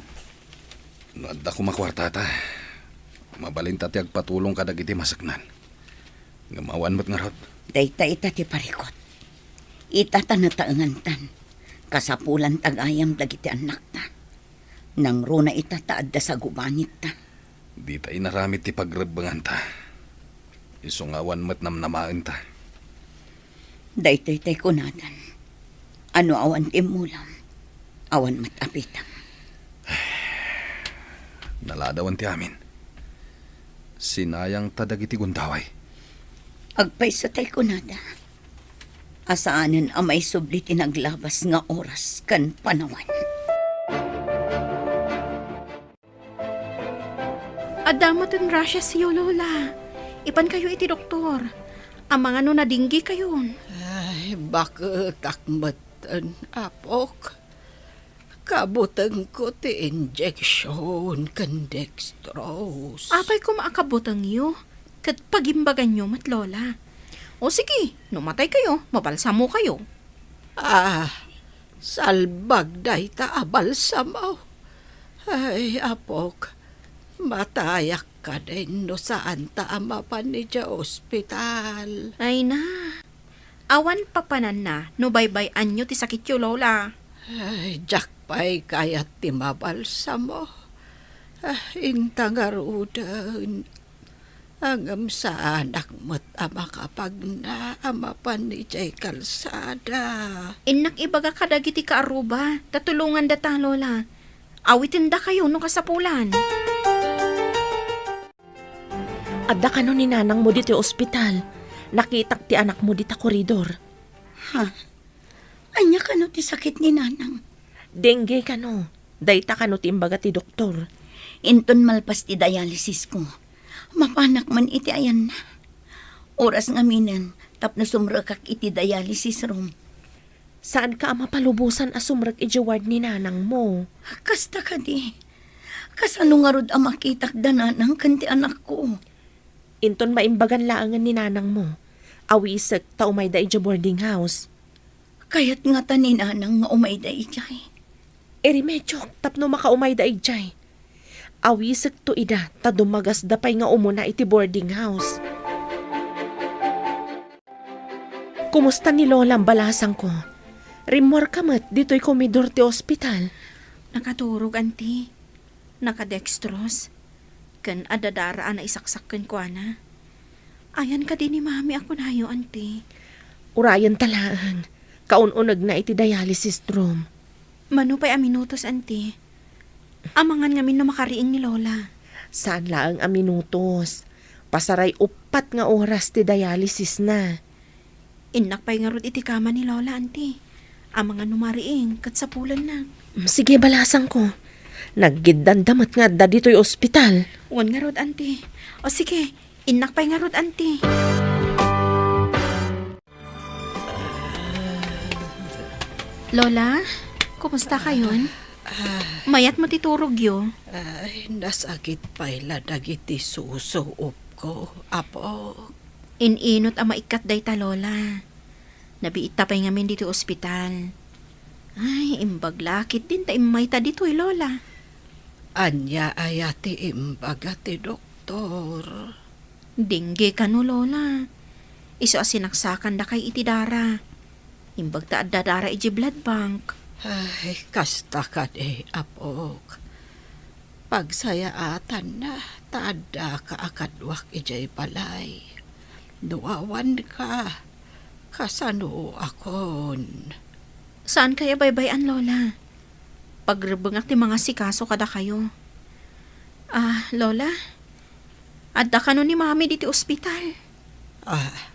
No adda koma kuartata, mabalinta ti agpatulong kadagiti maseknan. Ngem awan met ngarud. Dayta ita ti parikut. Ita ta nataengantan. Kasapulan ta gayam dagiti annakta. Nangruna ita ta adda sagubangitta. Dita inaramid ti pagrebbenganta. Isu nga awan met namnamaenta. Daytoy tay kunadan. Ano awan ti immulam, awan met apitam. Naladawan ti amin. Sinayangta dagiti gundaway. Agpayso tay kunada. Asaanen a maisubli ti naglabas nga oras ken panawen. Adda metten rashesyo, Lola. Ipankayo iti doktor. Amangan no nadinggikayon. Ay, baketak metten, apok. Kabutengko ti injection ken dextrose. Apay koma a kabutengyo? Ket pagimbaganyo met, Lola. O sige, no mataykayo, mabalsamokayo. Ah, salbag dayta a balsamo. Ay, apok, matayak kadin no saanta a mapan idiay ospital. Ay na, awan papananna no baybay-anyo ti sakityo, Lola. Ay, diak pay kayat ti mabalsamo. Ah, inta ngaruden. Ngem saanak met a makapagna a mapan idiay kalsada. Innak ibaga kadagiti kaarruba, ta tulongandata, Lola. Awitendakayo no kasapulan. Adda kano ni nanangmo ditoy ospital. Nakitak ti anakmo dita koridor. Ha? Ania kano ti sakit ni nanang? Dengue kano. Dayta kano ti imbaga ti doktor. Inton malpas ti dialysis ko, mapanak man iti ayanna. Oras ngaminen tapno sumrekak iti dialysis room. Saanka a mapalubosan a sumrek idiay ward ni nanangmo? Kasta kadi. Kasano ngarud a makitak da nanang ken ti anakko? Inton maimbagan laengen ni nanangmo, awisek ta umayda idiay boarding house. Kayat ngata ni nanang nga umayda idiay. Irimediok tapno makaumayda idiay. Awisekto ida ta dumagasda pay nga umuna iti boarding house. Kumusta ni Lolam, balasangko? Rimmuarka met ditoy komidor ti ospital. Nakaturog, Auntie. Nakadextrose. Ken adda dara a naisaksak kenkuana. Ayan kadi ni Mami a kunayo, Auntie? Urayenta laeng. Kaun-unegna iti dialysis room. Mano pay a minutos, Auntie? Amangan ngamin no makariing ni Lola. Saan laeng a minutos. Pasaray uppat nga oras ti dialysisna. Innak pay ngarud iti kama ni Lola, Auntie. Amangan no mariing, ket sapulennak. Mm, sige, balasangko. Naggiddanda met nga adda ditoy ospital. Wen ngarud, anti. O sige, innak pay ngarud, anti. Lola, kumusta kayon? Ah. Mayat met ti turogyo? Ay, nasakit pay la dagiti susuopko, Apo. In-inot a maikkat dayta, Lola. Nabiitta pay ngamin ditoy ospital. Ay, imbag la ketdin ta immayta ditoy, Lola. Ania aya ti imbaga ti doktor? Dengue kano, Lola. Isu a sinaksakandakay iti dara. Imbag ta adda dara idiay blood bank. Ay, kasta kadi, apok. Pagsayaatanna ta addaka a kaduak idiay balay. No awanka, kasanoakon? Saankayo a baybay-an, Lola. Pagrebbengak ti mangasikaso kadakayo. Ah, Lola, adda kano ni Mami ditoy ospital? Ah,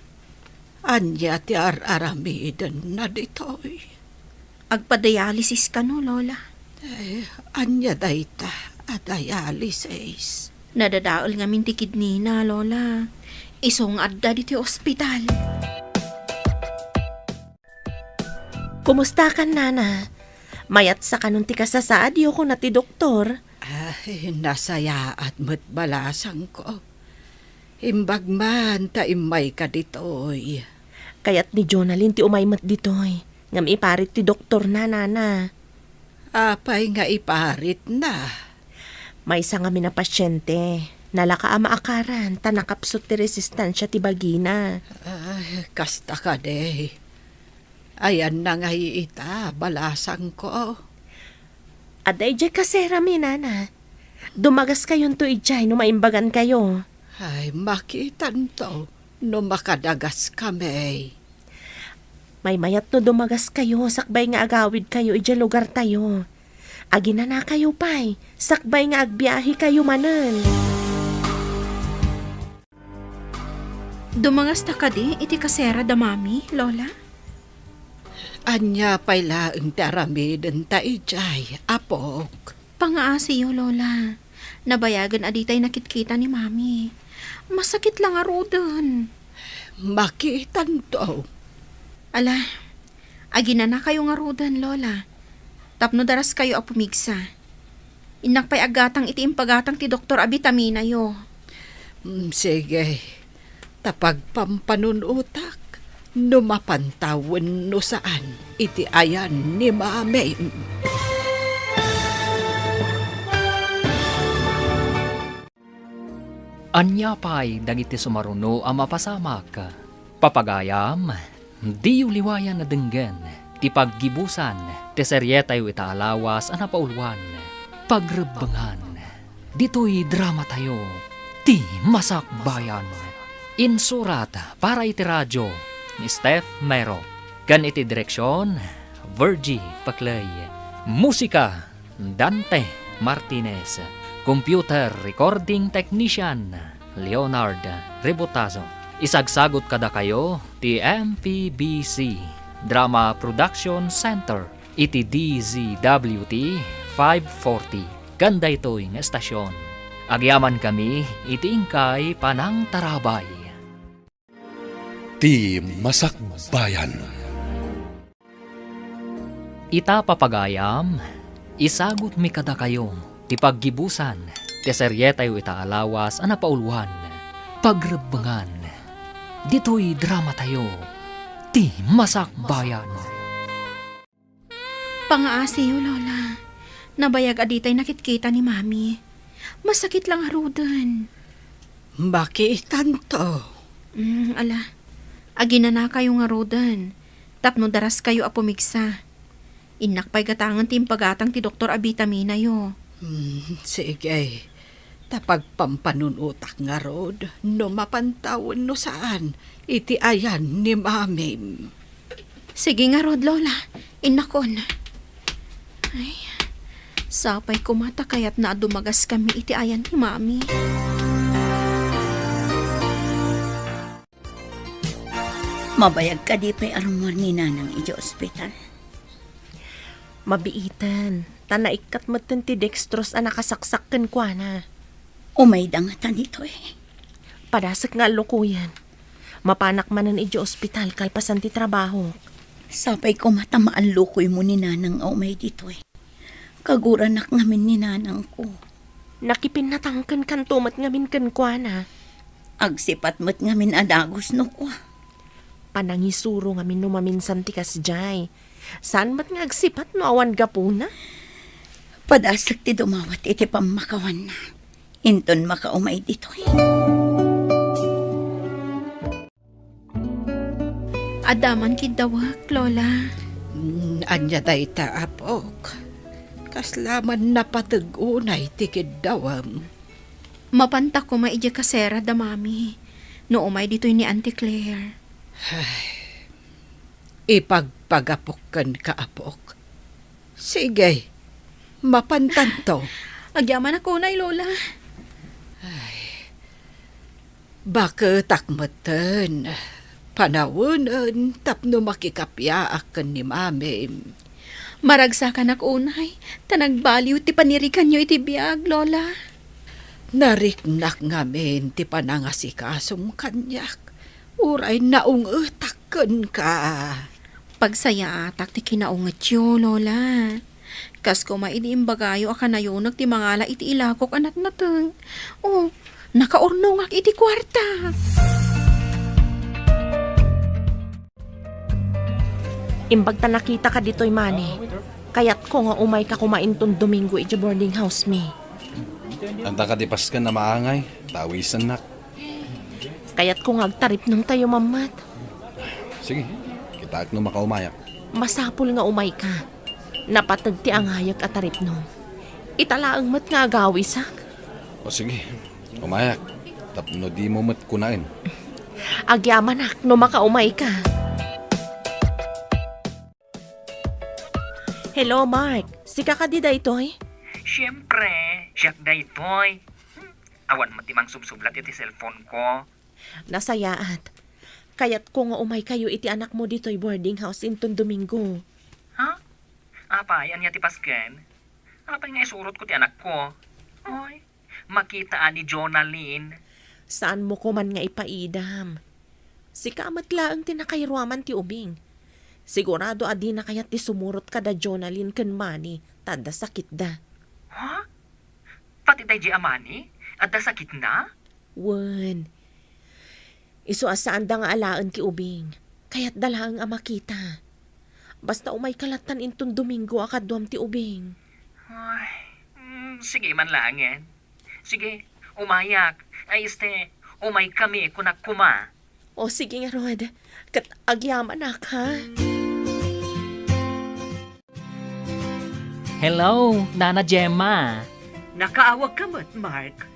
ania ti ar-aramidenna ditoy? Agpadialysis kano, Lola. Eh, ania dayta a dialysis? Nadadael ngamin ti kidneyna, Lola. Isu nga adda ditoy ospital. Kumustakan, Nana? Mayatsa kanon ti kasasaadyo, kuna ti doktor. Ay, nasayaat met balasangko. Imbag man ta immayka ditoy. Kayat ni Jonalyn ti umay met ditoy. Ngem iparit ti doktorna, Nana. Apay nga iparitna? Maysa ngamin a pasiente. Nalaka a maakaran ta nakapsut ti resistensia ti bagina. Ay, kasta kadi. Ayanna ngay ita, balasangko. Adda idiay kaserami, Nana. Dumagaskayonto idiay no maimbagankayo. Ay, makitanto no makadagaskami. Maymayat no dumagaskayo sakbay nga agawidkayo idiay lugartayo. Aginanakayo pay, sakbay nga agbiahekayo manen. Dumangasta kadi iti kasera da Mami, Lola? Ania pay laeng ti aramidenta idiay, apok? Pangaasiyo, Lola. Nabayagen a ditay nakitkita ni Mami. Masakit la ngaruden. Makitanto. Ala, aginanakayo ngaruden, Lola. Tapno daraskayo a pumigsa. Innak pay aggatang iti impagatang ti doktor a bitaminayo. Mm, sige. Ta pagpampanunotak no mapantawen no saan iti ayan ni Mami. Ania pay dagiti sumaruno a mapasamak? Papagayam, diyo liwayan a denggen ti paggibusan ti serietayo ita a lawas a napauluan, Pagrebbengan. Ditoy dramatayo, Ti Masakbayan. Insurat para iti radio ni Steph Mero, ken iti direksion, Virgie Paclay. Musika, Dante Martinez. Computer recording technician, Leonard Rebotazo. Isagsagot kadakayo ti M P B C Drama Production Center iti D Z W T five forty ken daytoy nga estasion. Agyamankami iti inkay panangtarabay. Ti Masakbayan. Ita, papagayam, isagutmi kadakayo ti paggibusan ti serietayo ita a lawas a napauluan, Pagrebbengan. Ditoy dramatayo, Ti Masakbayan. Pangaasiyo, Lola. Nabayag a ditay nakitkita ni Mami. Masakit la ngaruden. Makitanto. Mm, ala. Aginanakayo ngaruden. Tapno daraskayo a pumigsa. Innak pay gatangen ti impagatang ti doktor a bitaminayo. Mm, sige. Ta pagpampanunotak ngarud no mapantawen no saan iti ayan ni Mamim. Sige ngarud, Lola. Innakon. Ay, sapay koma ta kayatna a dumagaskami iti ayan ni Mami. Mabayag kadi pay a rummuar ni Nanang idiay ospital? Mabiiten, ta naikkat metten ti dextrose a nakasaksak kenkuana. Umayda ngata ditoy. Padasek nga allukoyen. Mapanak manen idiay ospital kalpasan ti trabahok. Sapay koma ta maallukoymo ni nanang a umay ditoy. Kaguranak ngamin ni nanangko. Nakipinnatangkenkanto met ngamin kenkuana. Agsipat met ngamin a dagus no kua. Panangisuro ngamin no maminsan ti kasdiay. Saan met nga agsipat no awan gapuna? Padasek ti dumawat iti pammakawanna. Inton makaumay ditoy. Adda man kiddawek, Lola. Mm, ania dayta, apok? Kasla man napateg unay ti kiddawem? Mapanta koma idiay kasera da Mami no umay ditoy ni Auntie Claire. Ay, ipagpagapok kenka, apok. Sige, mapantanto. Agyamanak unay, Lola. Ay, baketak metten. Panawenen tapno makikapiaak ken ni Mamim. Maragsakanak unay, ta nagbaliw ti paniriganyo iti biag, Lola. Nariknak ngamin ti panangasikasom kaniak. Uray naungetak kenka. Pagsayaatak ti kinaungetyo, Lola. Kas koma idi imbagayo a kanayonek ti mangala iti ilakok a natnateng. O, nakaurnongak iti kuarta. Imbag ta nakitaka ditoy, Manny. Kayatko nga umayka koma inton Domingo iti boarding house mi. Anta kadi pasken a maangay, ta awisennak. Kayatko nga agtaripnongtayo mammet. Sige, kitaek no makaumayak. Masapul nga umayka. Napateg ti angayek a taripnong. Ita laeng met nga agawisak. O sige, umayak. Tapno dimo met kunaen. Agyamanak no makaumayka. Hello, Mark. Sika kadi daytoy? Siempre, siak daytoy. Hmm, awan met ti mangsubsublat iti cellphone ko. Nasayaat. Kayatko nga umaykayo iti anakmo ditoy boarding house inton Domingo. Ha? Apay, ania ti pasken? Apay nga isurotko ti anakko? Oy, makita a ni Jonalyn. Saanmo koman nga ipaidam. Sika met laeng ti nakairuaman ti ubing. Sigurado a dina kayat ti sumurot kada Jonalyn ken Manny ta adda sakitda. Ha? Pati daydiay a Manny? Adda sakitna? Wen. Isu a saanda nga alaen ti ubing. Kayatda laeng a makita. Basta umayka lattan inton Domingo a kaduam ti ubing. Ay, mm, sige man laengen. Sige, umayak. Ay, este, umaykami, kunak koma. O, sige ngarud. Ket agyamanak, ha? Hello, Nana Gemma. Nakaawagka met, Mark.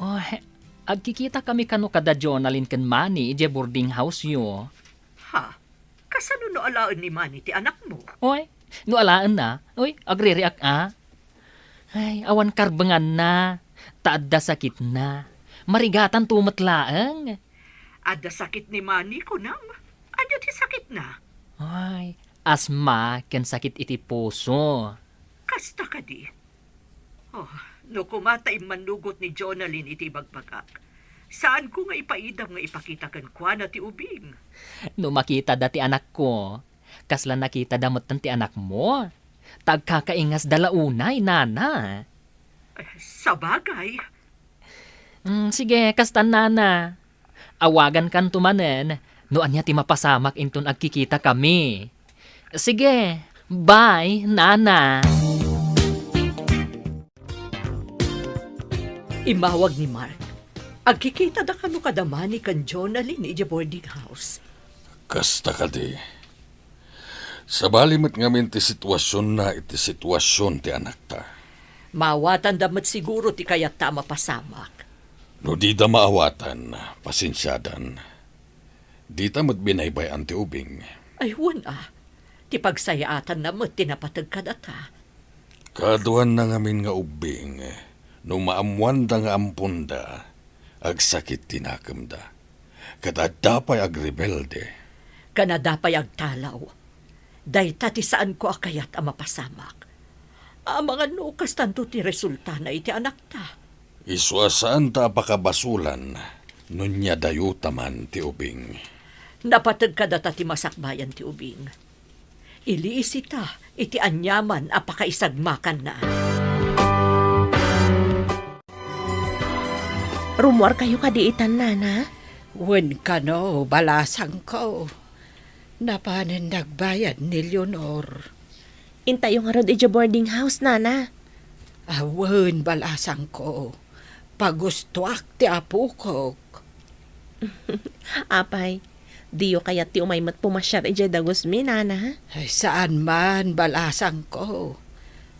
Oh, he-, agkikitakami kano kada Jonalyn ken Manny idiay boarding house-yo. Ha? Kasano no alaen ni Manny ti anakmo? Oy, no alaenna, oy, agririak a. Ay, awan karbenganna, ta adda sakitna. Marigatanto met laeng. Adda sakit ni Manny, kunam? Ania ti sakitna? Ay, asma ken sakit iti puso. Kasta kadi? Oh, no koma ta immannugot ni Jonalyn iti ibagbagak, saanko nga ipaidam nga ipakita kenkuana ti ubing. No makitada ti anakko, kasla nakitada metten ti anakmo? Ta agkakaingasda la unay, nana. Eh, sabagay. Mm, sige, kastan, nana. Awagankanto manen no ania ti mapasamak inton agkikitakami. Sige, bye, nana. Immawag ni Mark. Agkikitada kano kada Manny ken Jonalyn idiay boarding house. Kasta kadi. Sabali met ngamin ti situasionna iti situasion ti anakta. Maawatanda met siguro ti kayatta a mapasamak. No dida maawatan, pasensiadan. Dita met binaybay-an ti ubing. Ay, wen a. Ti pagsayaatanna met ti napateg kadata. Kaduanna ngamin nga ubbing, no maammoanda nga amponda, agsakit ti nakemda. Ket adda pay agrebelde. Ken adda pay agtalaw. Dayta ti saanko a kayat a mapasamak. Amangan no kastanto ti resultana iti anakta. Isu a saanta a pakabasolan no nia dayota man ti ubing. Napateg kadata ti masakbayan ti ubing. Iliisita iti aniaman a pakaisagmakanna. Rummuarkayo kadi itan, Nana? Wen kano, balasangko. Napanen nagbayad ni Leonor. Intayo ngarud idiay boarding house, Nana. Awen, balasangko. Pagustoak ti apokok. Apay, diyo kayat ti umay met pumasiar idiay dagusmi, Nana? Ay, saan man, balasangko.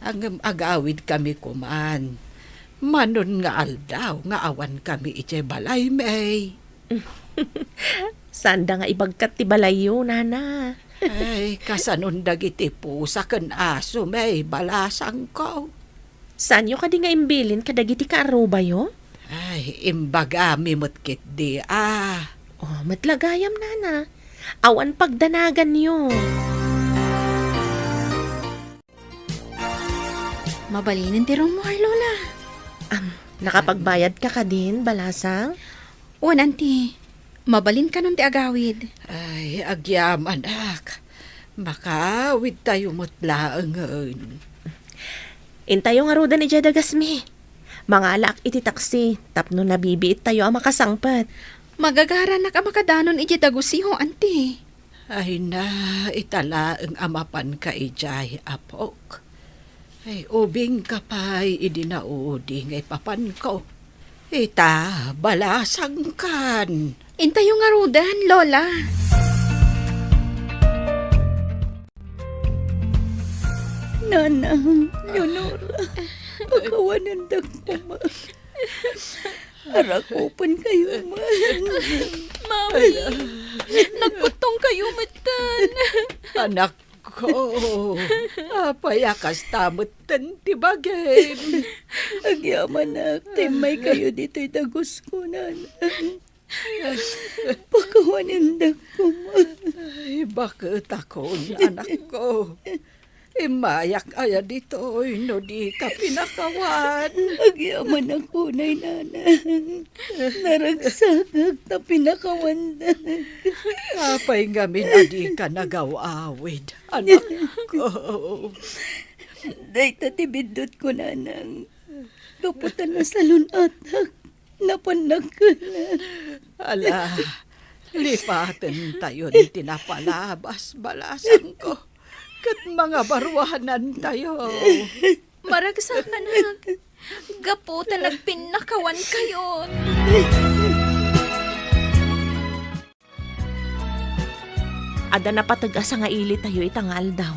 Ngem agawidkami koman. Manon nga aldaw nga awankami idiay balaymi. Saanda nga ibagkat ti balayyo, Nana. Ay, kasanon dagiti pusa ken asomi, balasangko. Saanyo kadi nga imbilin kadagiti kaarrubayo? Ay, imbagami met ketdi, a. Oh, met la gayam, Nana. Awan pagdanaganyo. Mabalinen ti rummuar, Lola. Am, nakapagbayadka kadin, balasang? Wen, Auntie. Mabalin kanon ti agawid. Ay, agyamanak. Makaawidtayo met laengen. Intayo ngaruden idiay dagasmi. Mangalaak iti taksi tapno nabibiittayo a makasangpet. Magagaranak a makadanon idiay dagusyo, Auntie. Ay na, ita laeng a mapanka idiay, apok. Ay, ubingka pay idi naudi nga ipapanko. Ita, balasangkan. Intayo ngaruden, Lola. Nanang, Leonora, pakawanendak koma. Arakupenkayo man. Mami, nagkuttongkayo metten. Anakko, apay a kasta metten ti bagim? Agyamanak, ta immaykayo ditoy dagusko, Nana. Pakawanendak koma. Ay, baketakon, anakko. Immayak aya ditoy no dika pinakawan? Agyamanak unay, Nana. Naragsakak ta pinakawandak. Apay ngamin a dika nagaw-awid, anakko? Dayta ti biddutko, Nanang. Gapu ta nasalun-atak. Napannak. Ala, lipatentayon ti napalabas, balasangko, ket mangabaruanantayo. Maragsakanak, gapu ta nagpinnakawankayon. Adda napateg a sangailitayo ita nga aldaw.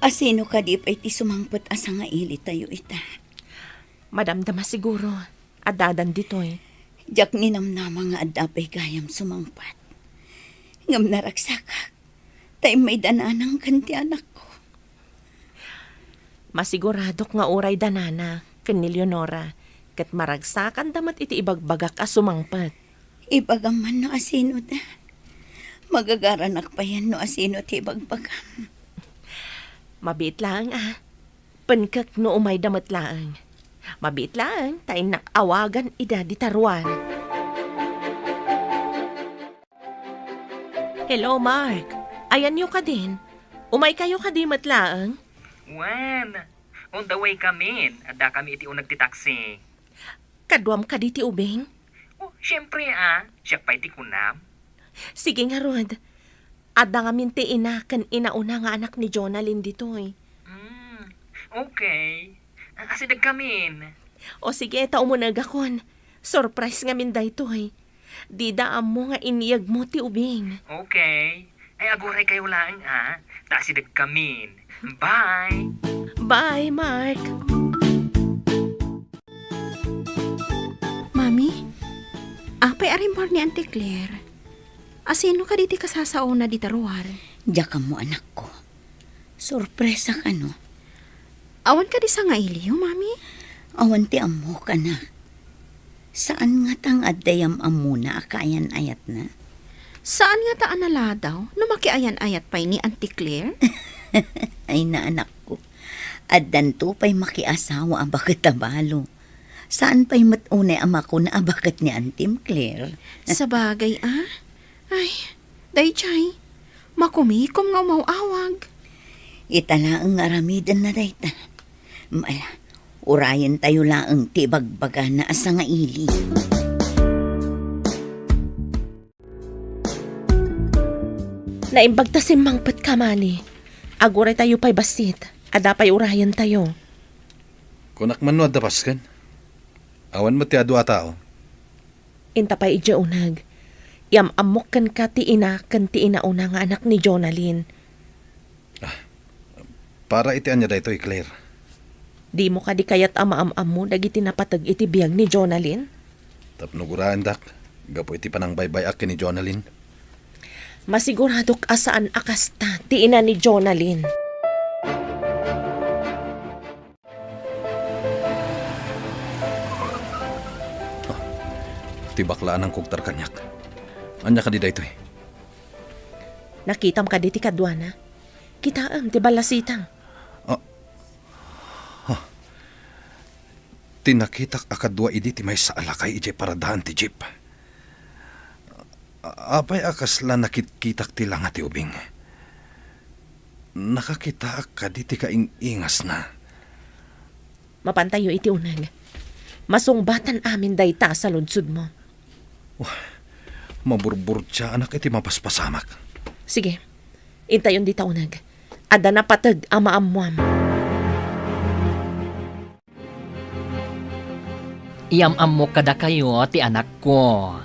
Asino kadi pay ti sumangpet a sangailitayo ita? Madamdama siguro. Addadan ditoy. Diak ninamnama nga adda pay gayam sumangpet. Ngem naragsakak, ta immayda Nanang ken ti anakko. Masiguradok nga uray da Nana ken ni Leonora, ket maragsakanda met iti ibagbagak a sumangpet. Ibagam man no asino da. Magagaranak payen no asino ti ibagbagam. Mabiit laeng a. Penkek no umayda met laeng. Mabiit laeng ta innak awagan ida dita ruar. Hello, Mark. Ayanyo kadin? Umaykayo kadi met laeng? Wen, on the way kamin. Adda kami iti uneg ti taxi. Kaduam kadi ti ubing? Oh, siempre, a. Siak pay ti kunam. Sige ngarud. Adda ngamin ti ina ken inauna nga anak ni Jonalyn ditoy. Mm, okay. Asideg kamin. O sige, ta umunegakon. Surprise ngamin daytoy. Dida ammo nga inyegmo ti ubing. Okay. Ay, aguraykayo laeng, a. Ta asideg kamin. Bye! Bye, Mark! Mami, apay a rimmuar ni Auntie Claire? Asino kadi ti kasasaona dita ruar? Diak ammo, anakko. Sorpresa kano? Awan kadi sangailiyo, Mami? Awan ti ammok, anak. Saan ngata nga adda yam-ammona a kaayan-ayatna? Saan ngata a naladaw no makiayan-ayat pay ni Auntie Claire? Ay, naanakko. Addanto pay makiasawa a baket a balo. Saan pay met unay a makuna a baket ni Antim Claire? Sabagay, ah. Ay, daydiay, makumikom nga umaw-awag. Ita laeng nga aramidenna dayta. Mala, urayentayo laeng ti ibagbagana a sangaili. Naimbag ta simmangpetka, Mani. Aguraytayo pay bassit. Adda pay urayentayo. Kunak man no adda pasken. Awan met ti adu a tao. Inta pay idiay uneg. Iam-ammok kenka ti ina ken ti inauna nga anak ni Jonalyn. Ah, para iti ania daytoy, Claire? Dimo kadi kayat a maam-ammo dagiti napateg iti biag ni Jonalyn? Tapno guraendak, gapu iti panangbaybay-ak ken ni Jonalyn. Masiguradok a saan a kasta ti ina ni Jonalyn. Ah, ti bakla a nangkugtar kaniak. Ania kadi daytoy? Nakitam kadi ti kaduana? Kitaem ti ballasitang. Ah, ah. Ti nakitak a kadua idi ti maysa a lakay idiay paradaan ti jeep. A-, apay a kasla nakitkitak ti langa ti ubing? Nakakitaak kadi ti kaing-ingasna? Mapantayo iti uneg. Masungbatan amin dayta a saludsodmo. Wah, maburburtiaanak iti mapaspasamak. Sige, intayon dita uneg. Adda napateg a maammuam. Iam-ammok kadakayo ti anakko.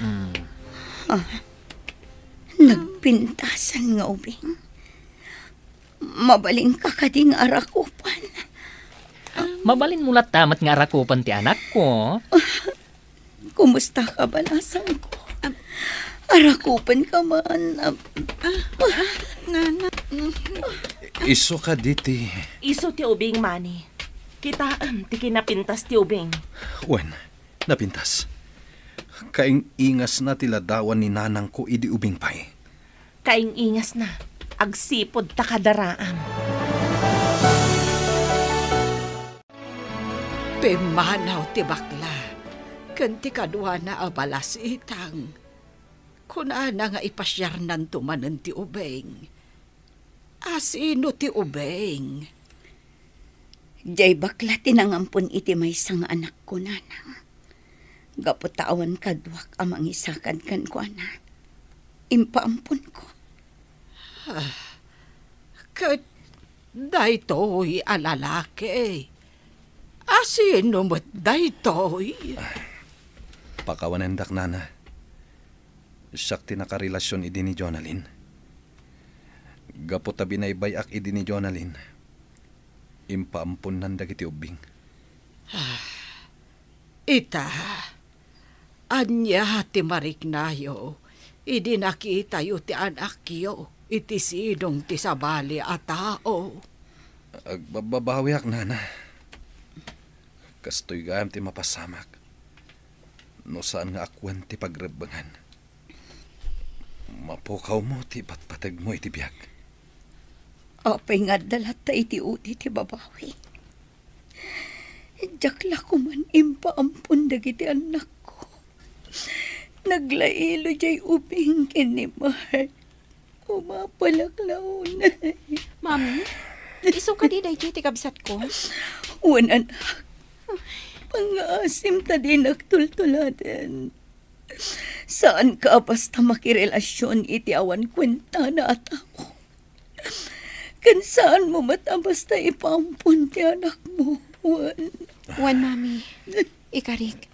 Mm. Ah, nagpintasan nga ubing. Mabalinka kadi nga arakupan? Mabalinmo latta met nga arakupan ti anakko. Kumusta ka, balasangko? Arakupan ka man. Ah, ah, nana. Isu kadi ti... Isu ti ubing, Mani. Kitaem ti kinapintas ti ubing. Wen, napintas. Kaing-ingasna ti ladawan ni nanangko idi ubing pay. Kaing-ingasna, agsipud ta kadaraam. Pimmanaw ti bakla ken ti kaduana a balasitang. Kunana nga ipasiarnanto manen ti ubing. Asino ti ubing? Diay bakla ti nangampon iti maysa nga anakko, nanang. Gapu ta awan kaduak a mangisakad kenkuana, impaamponko. Ah, ket daytoy a lalaki, asino met daytoy? Pakawanendak, nana. Siak ti nakarelasion idi ni Jonalyn. Gapu ta binaybay-ak idi ni Jonalyn, impaamponnan dagiti ubbing. Ah, ita, ania ti mariknayo idi nakitayo ti anakyo iti sidong ti sabali a tao? Agbabbabawiak, nana. Kastoy gayam ti mapasamak no saan nga awan ti pagrebbengan. Mapukawmo ti ipatpategmo iti biag. Apay nga adda latta iti udi ti babawi? Diak la koman impaampon dagiti annakko. Naglailo diay ubing ken ni Mark. Umapalak la unay. Mami, isu kadi daytoy ti kabsatko? Wen, anak. Pangngaasim ta dinak tultuladen. Saanka a basta makirelasion iti awan kuentana a tao. Ken saanmo met a basta ipaampon ti anakmo, wen. Wen, Mami. Ikarik,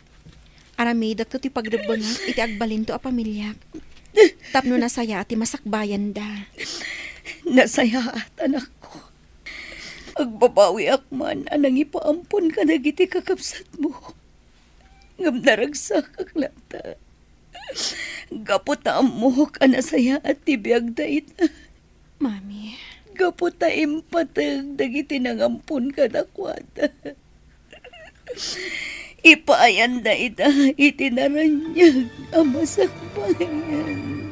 aramidekto ti pagrebbengak iti agbalinto a pamiliak, tapno nasayaat ti masakbayanda. Nasayaat, anakko. Agbabawiak man a nangipaampon kadagiti kakabsatmo. Ngem naragsakak latta. Gapu ta ammok a nasayaat ti biagda ita. Mami. Gapu ta impateg dagiti nangampon kadakuada. Ipaayanda ita iti naraniag a masakbayan.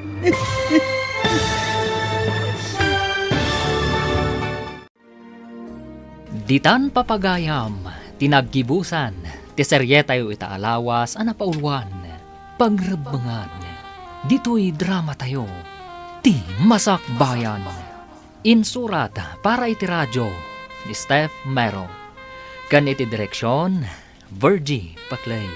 Ditan papagayam ti naggibusan ti serietayo ita a lawas a napauluan, Pagrebbengan. Ditoy dramatayo, Ti Masakbayan. Insurat para iti radio ni Steph Mero. Ken iti direksion, Virgie Paclay.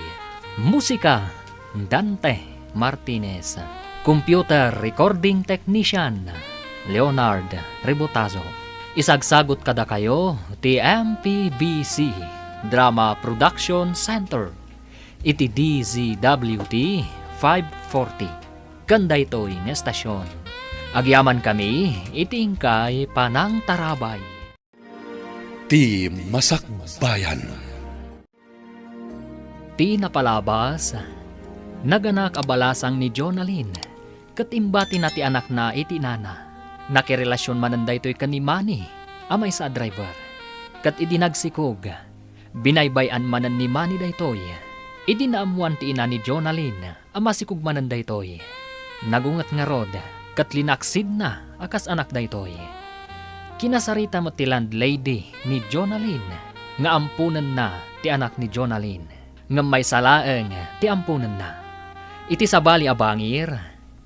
Musika, Dante Martinez. Computer recording technician, Leonard Rebotazo. Isagsagut kadakayo ti M P B C Drama Production Center iti D Z W T five forty. Ken daytoy nga estasion, agyamankami iti inkay panangtarabay. Ti Masakbayan. Ti napalabas, naganak a balasang ni Jonalyn, ket imbatina ti anakna iti inana. Nakirelasion manen daytoy ken ni Manny, a maysa a driver. Ket idi nagsikog, binaybay-an manen ni Manny daytoy. Idi naammoan ti ina ni Jonalyn, a masikog manen daytoy. Nagunget ngarud, ket linaksidna a kas anak daytoy. Kinasarita met ti landlady ni Jonalyn nga amponenna ti anak ni Jonalyn, ngem maysa laeng ti amponenna. Iti sabali a bangir,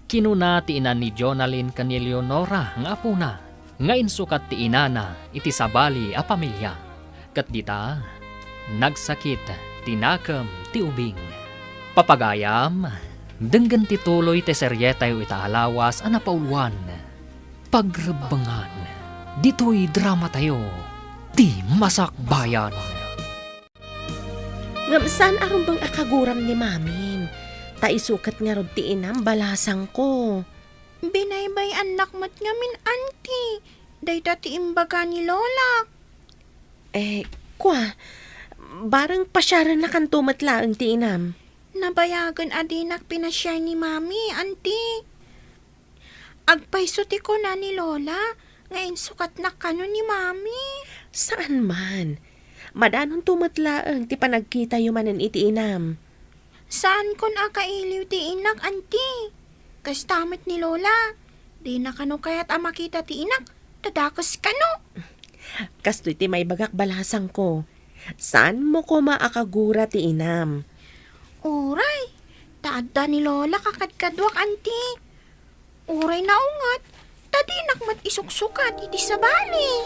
kinuna ti ina ni Jonalyn ken ni Leonora nga apona, nga insukat ti inana iti sabali a pamilia. Ket dita, nagsakit ti nakem ti ubing. Papagayam, denggen ti tuloy ti serietayo ita a lawas a napauluan, Pagrebbengan. Ditoy dramatayo, Ti Masakbayan. Ngem saan a rumbeng a kaguram ni Mamin, ta isu ket ngarud ti inam balasangko. Binaybay-annak met ngamin, Auntie. Dayta ti imbaga ni Lolak. Eh, kua, bareng pasiarennakanto met laeng ti inam. Nabayagen a dinak pinasiar ni Mami, Auntie. Agpayso ti kuna ni Lola nga insukatnak kano ni Mami. Saan man. Madanonto met laeng ti panagkitayo manen iti inam. Saankon a kailiw ti inak, Auntie. Kasta met ni Lola. Dina kano kayat a makita ti inak, ta dakes kano. Kastoy ti maibagak balasangko. Saanmo koma a kagura ti inam. Uray, ta adda ni Lola kakadkaduak, Auntie. Uray naunget, ta dinak met isuksukat iti sabali.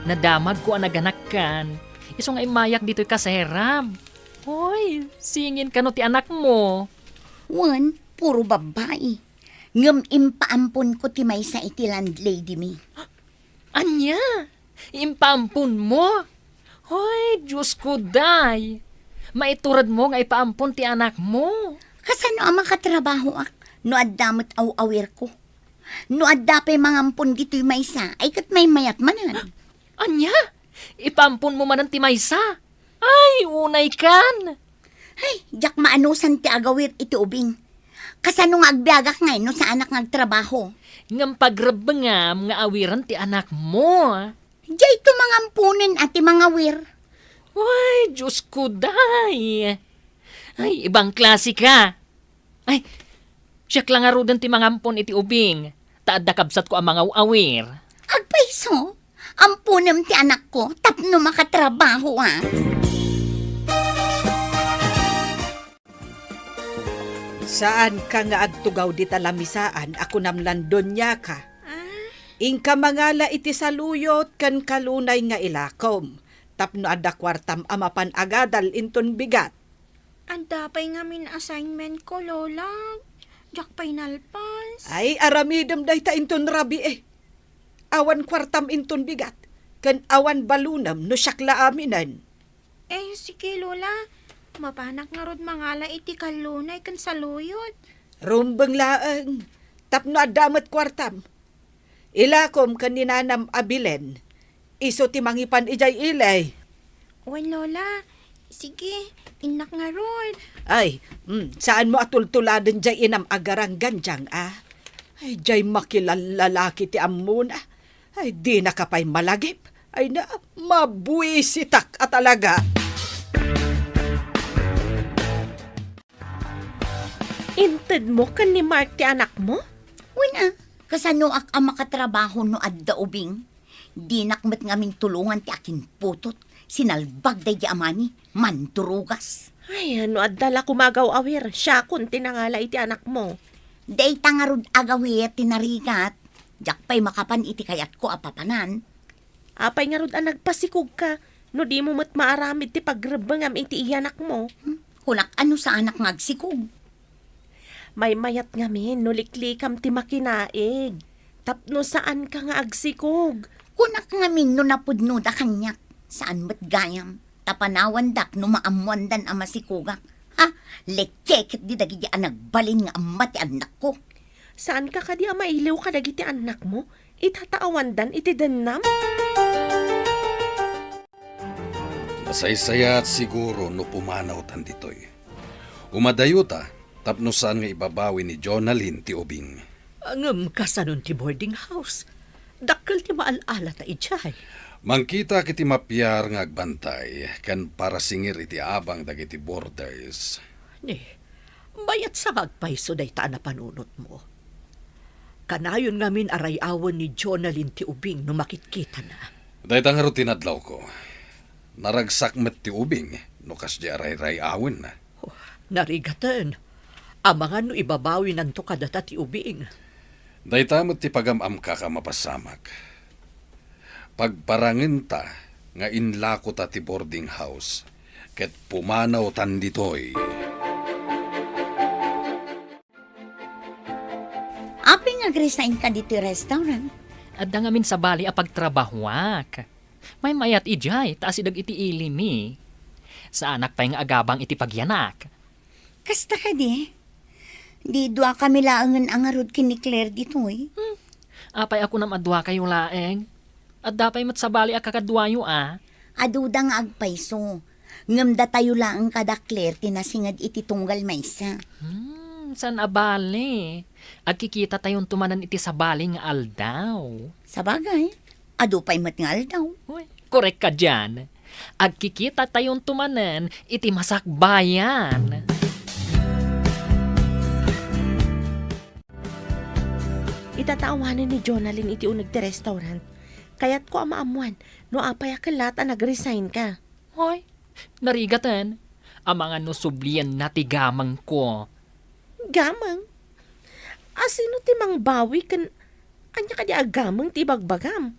Nadamagko a naganakkan. Isu nga immayak ditoy kaserab. Hoy, singin kano ti anakmo? Wen, puro babbai. Ngem impaamponko ti maysa iti landlady mi. Ania? Impaamponmo? Hoy, Diosko, day! Maituredmo nga ipaampon ti anakmo. Kasano a makatrabahoak no adda met aw-awirko? No adda pay mangampon ditoy maysa, ay ket maymayat manen. Ania? Ipaamponmo manen ti maysa? Ay, unaykan! Ay, diak maanusan ti agawir iti ubing. Kasano nga agbiagak ngay no saanak nga agtrabaho? Ngem pagrebbengam nga awiren ti anakmo. Dayto mangamponen a ti mangawir. Ay, Diosko, day! Ay, ibang klase ka! Ay, siak la ngaruden ti mangampon iti ubing, ta adda kabsatko a mangaw-awir. Agpayso, amponem ti anakko tapno makatrabaho a. Saanka nga agtugaw dita lamisaan a kunam lan doniaka. Ah? Inka mangala iti saluyot ken kalunay nga ilakom, tapno adda kuartam a mapan agadal inton bigat. Adda pay ngamin assignment ko, Lola. Diak pay nalpas. Ay, aramidem dayta inton rabii. Awan kuartam inton bigat, ken awan balunem no siak la aminen. Eh, sige, Lola. Mapanak ngarud mangala iti kallunay ken saluyot. Rumbeng laeng, tapno adda met kuartam. Ilakom ken ni nanam a Belen. Isu ti mangipan idiay ili. Wen, Lola. Sige, innak ngarud. Ay, mm, saanmo a tultuladen diay inam a garanggandiang, a? Ay, diay makilallalaki ti ammona. Ay, dinaka pay malagip. Ay na, mabuisitak a talaga. Intedmo ken ni Mark ti anakmo? Wen a, kasanoak a makatrabaho no adda ubing? Dinak met ngamin tulongan ti akinputot, sinalbag daydi amani, mandurugas. Ay, no adda la koma agaw-awir, siakon ti nangala iti anakmo. Dayta ngarud agaw-awir ti narigat. Diak pay makapan iti kayatko a papanan. Apay ngarud a nagpasikogka no dimo met maaramid ti pagrebbengam iti iyanakmo? Hmm? Kunak a no saanak nga agsikog. Maymayat ngamin no liklikam ti makinaig tapno saanka nga agsikog. Kunak ngamin no napudnoda kaniak, saan met gayam, ta panawandak no maammoandan a masikogak. Ha? Lekeketdi dagidi a nagbalin nga amma ti annakko. Saanka kadi a mailiw kadagiti annakmo? Itataawandan iti dennam? Masaysayaat siguro no pumanawtan ditoy. Umadayota tapno saan nga ibabawi ni Jonalyn ti ubing. Ngem kasanon ti boarding house? Dakkel ti maal-alata idiay. Mangkitak iti mapiar nga agbantay ken parasingir iti abang dagiti boarders. Ni, mayat sa nga agpayso dayta a napanunotmo. Kanayon ngamin a ray-awen ni Jonalyn ti ubing no makitkitana. Dayta ngarud ti nadlawko. Naragsak met ti ubing no kasdi a rayray-awenna. Oh, narigaten. Amangan no ibabawinanto kadata ti ubing. Dayta met ti pagam-amkak a mapasamak. Pagparangenta nga inlakota ti boarding house ket pumanawtan ditoy. Apay nga agresign ka ditoy restaurant? Adda ngamin sabali a pagtrabahoak. Maymayat idiay ta asideg iti ili mi. Saanak pay nga agabang iti pagyanak. Kasta kadi? Di duakami laengen a ngarud ken ni Claire ditoy? Hmm. Apay a kunam a duakayo laeng? Adda pay met sabali a kakaduayo a? Aduda nga agpayso. Ngem datayo laeng kada Claire ti nasinged iti tunggal maysa. Hmm, saan a bale. Agkikitatayon manen iti sabali nga aldaw. Sabagay, adu pay met nga aldaw. Uy, korek ka dian. Agkikitatayon manen iti masakbayan. Itatawanen ni Jonalyn iti uneg ti restaurant. Kayatko a maammuan no apay a kellat a nagresign ka. Hoy, narigaten. Amangan no sublienna ti gamengko. Gameng? Asino ti mangbawi ken ania kadi a gameng ti ibagbagam?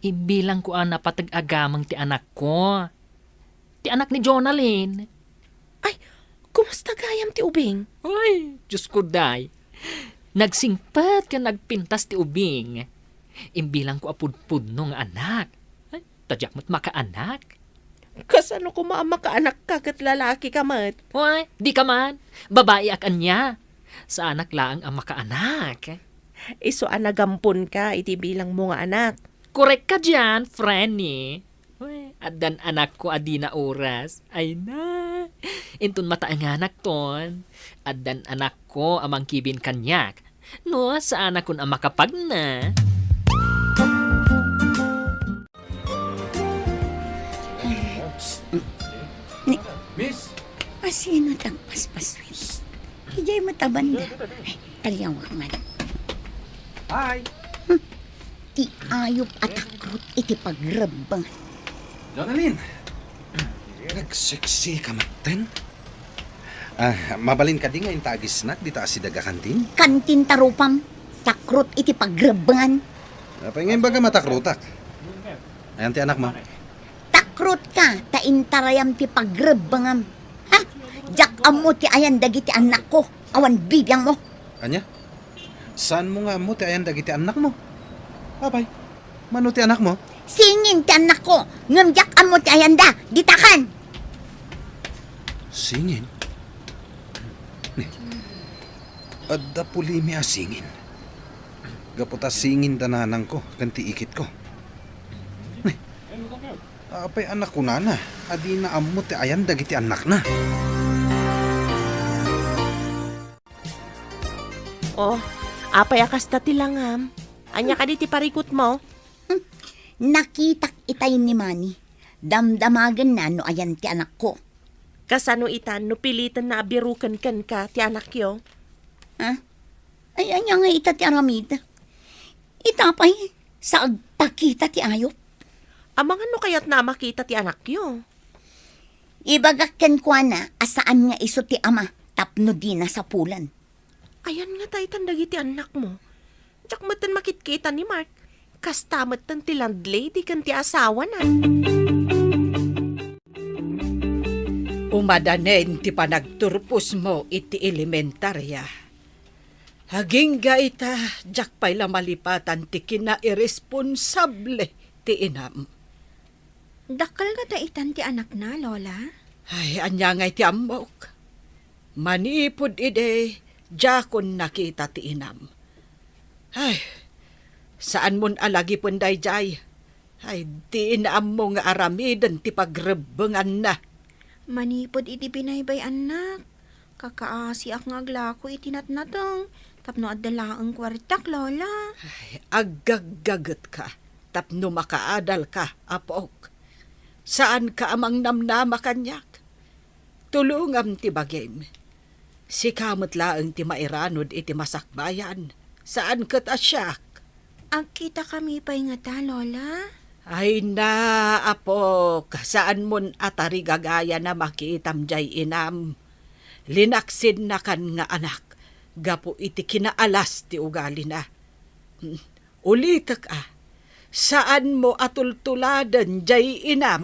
Imbilangko a napateg a gameng ti anakko. Ti anak ni Jonalyn. Ay, kumusta gayam ti ubing? Ay, Diyos ko, day. Nagsingpet ken nagpintas ti ubing. Imbilangko a pudpudno nga anak. Ay, ta diak met makaanak. Kasano koma a makaanak ka ket lalaki ka met? Ay, di ka man. Babai ak ania. Saanak laeng a makaanak. Isu a nagamponka iti bilangmo nga anak. Korek ka dian, Frenny. Uy, addan anakko a dina oras. Ay na. Inton mataenganak ton, addan anakko a mangkibin kaniak. No, saanakon a makapagna. Ni, Miss? Asino ti agpaspaswit? Idiay met a banda. Ay, taliawak man. Hi! Hmm. Ti ayup a takrot iti pagrebbeng. Jonalyn! Nagseksi ka metten? Ah, mabalin kadi nga inta agisnak dita asideg a kantin? Kantin ta rupam. Takrot iti pagrebbengan. Apay nga imbaga matakrotak? Ayan ti anakmo? Takrot ka, ta intarayam ti pagrebbengam. Ha? Diak ammo ti ayan dagiti annakko, awan bibiangmo. Ania? Saanmo nga ammo ti ayan dagiti annakmo? Apay, mano ti anakmo? Singin ti annakko, ngem diak ammo ti ayanda, ditakan. Singin? Ni, adda pulimi a singin. Gapu ta singin da nanangko ken ti ikitko. Ni, apay a nakunana a dina ammo ti ayan dagiti annakna? Oh, apay a kasta ti langam? Ania kadi ti parikutmo? Hmm, nakitak itay ni Manny. Damdamagenna no ayan ti anakko. Kasano ita no pilitenna a biroken kenka ti anakyo? Ha? Ay, ania nga ita ti aramid? Ita pay, sa agpakita ti ayup. Amangan no kayatna a makita ti anakyo. Ibagak kenkuana a saan nga isu ti ama tapno dina sapulen. Ayan nga ta itan dagiti annakmo. Diak metten makitkita ni Mark. Kasta metten ti landlady ken ti asawana. Umadanen ti panagturposmo iti elementarya. Agingga ita, diak pay la malipatan ti kinairesponsable ti inam. Dakkel ngata itan ti anakna, Lola? Ay, ania ngay ti ammok? Manipud idi, diakon nakita ti inam. Ay, saanmon a lagipen daydiay. Ay, diin ammo nga aramiden ti pagrebbenganna. Manipud iti binaybay-annak, kakaasiak nga aglako iti natnateng tapno adda laeng kuartak, Lola. Ay, aggaggagetka tapno makaadalka, apok. Saanka a mangnamnama kaniak. Tulongam ti bagim. Sika met laeng ti mairanod iti masakbayan, saan ket a siak. Agkitakami pay ngata, Lola? Ay na, apok, saanmon a tarigagayan a makitam diay inam. Linaksinnakan nga anak, gapu iti kinaalas ti ugalina. Hmm. Ulitek a, saanmo a tultuladen diay inam.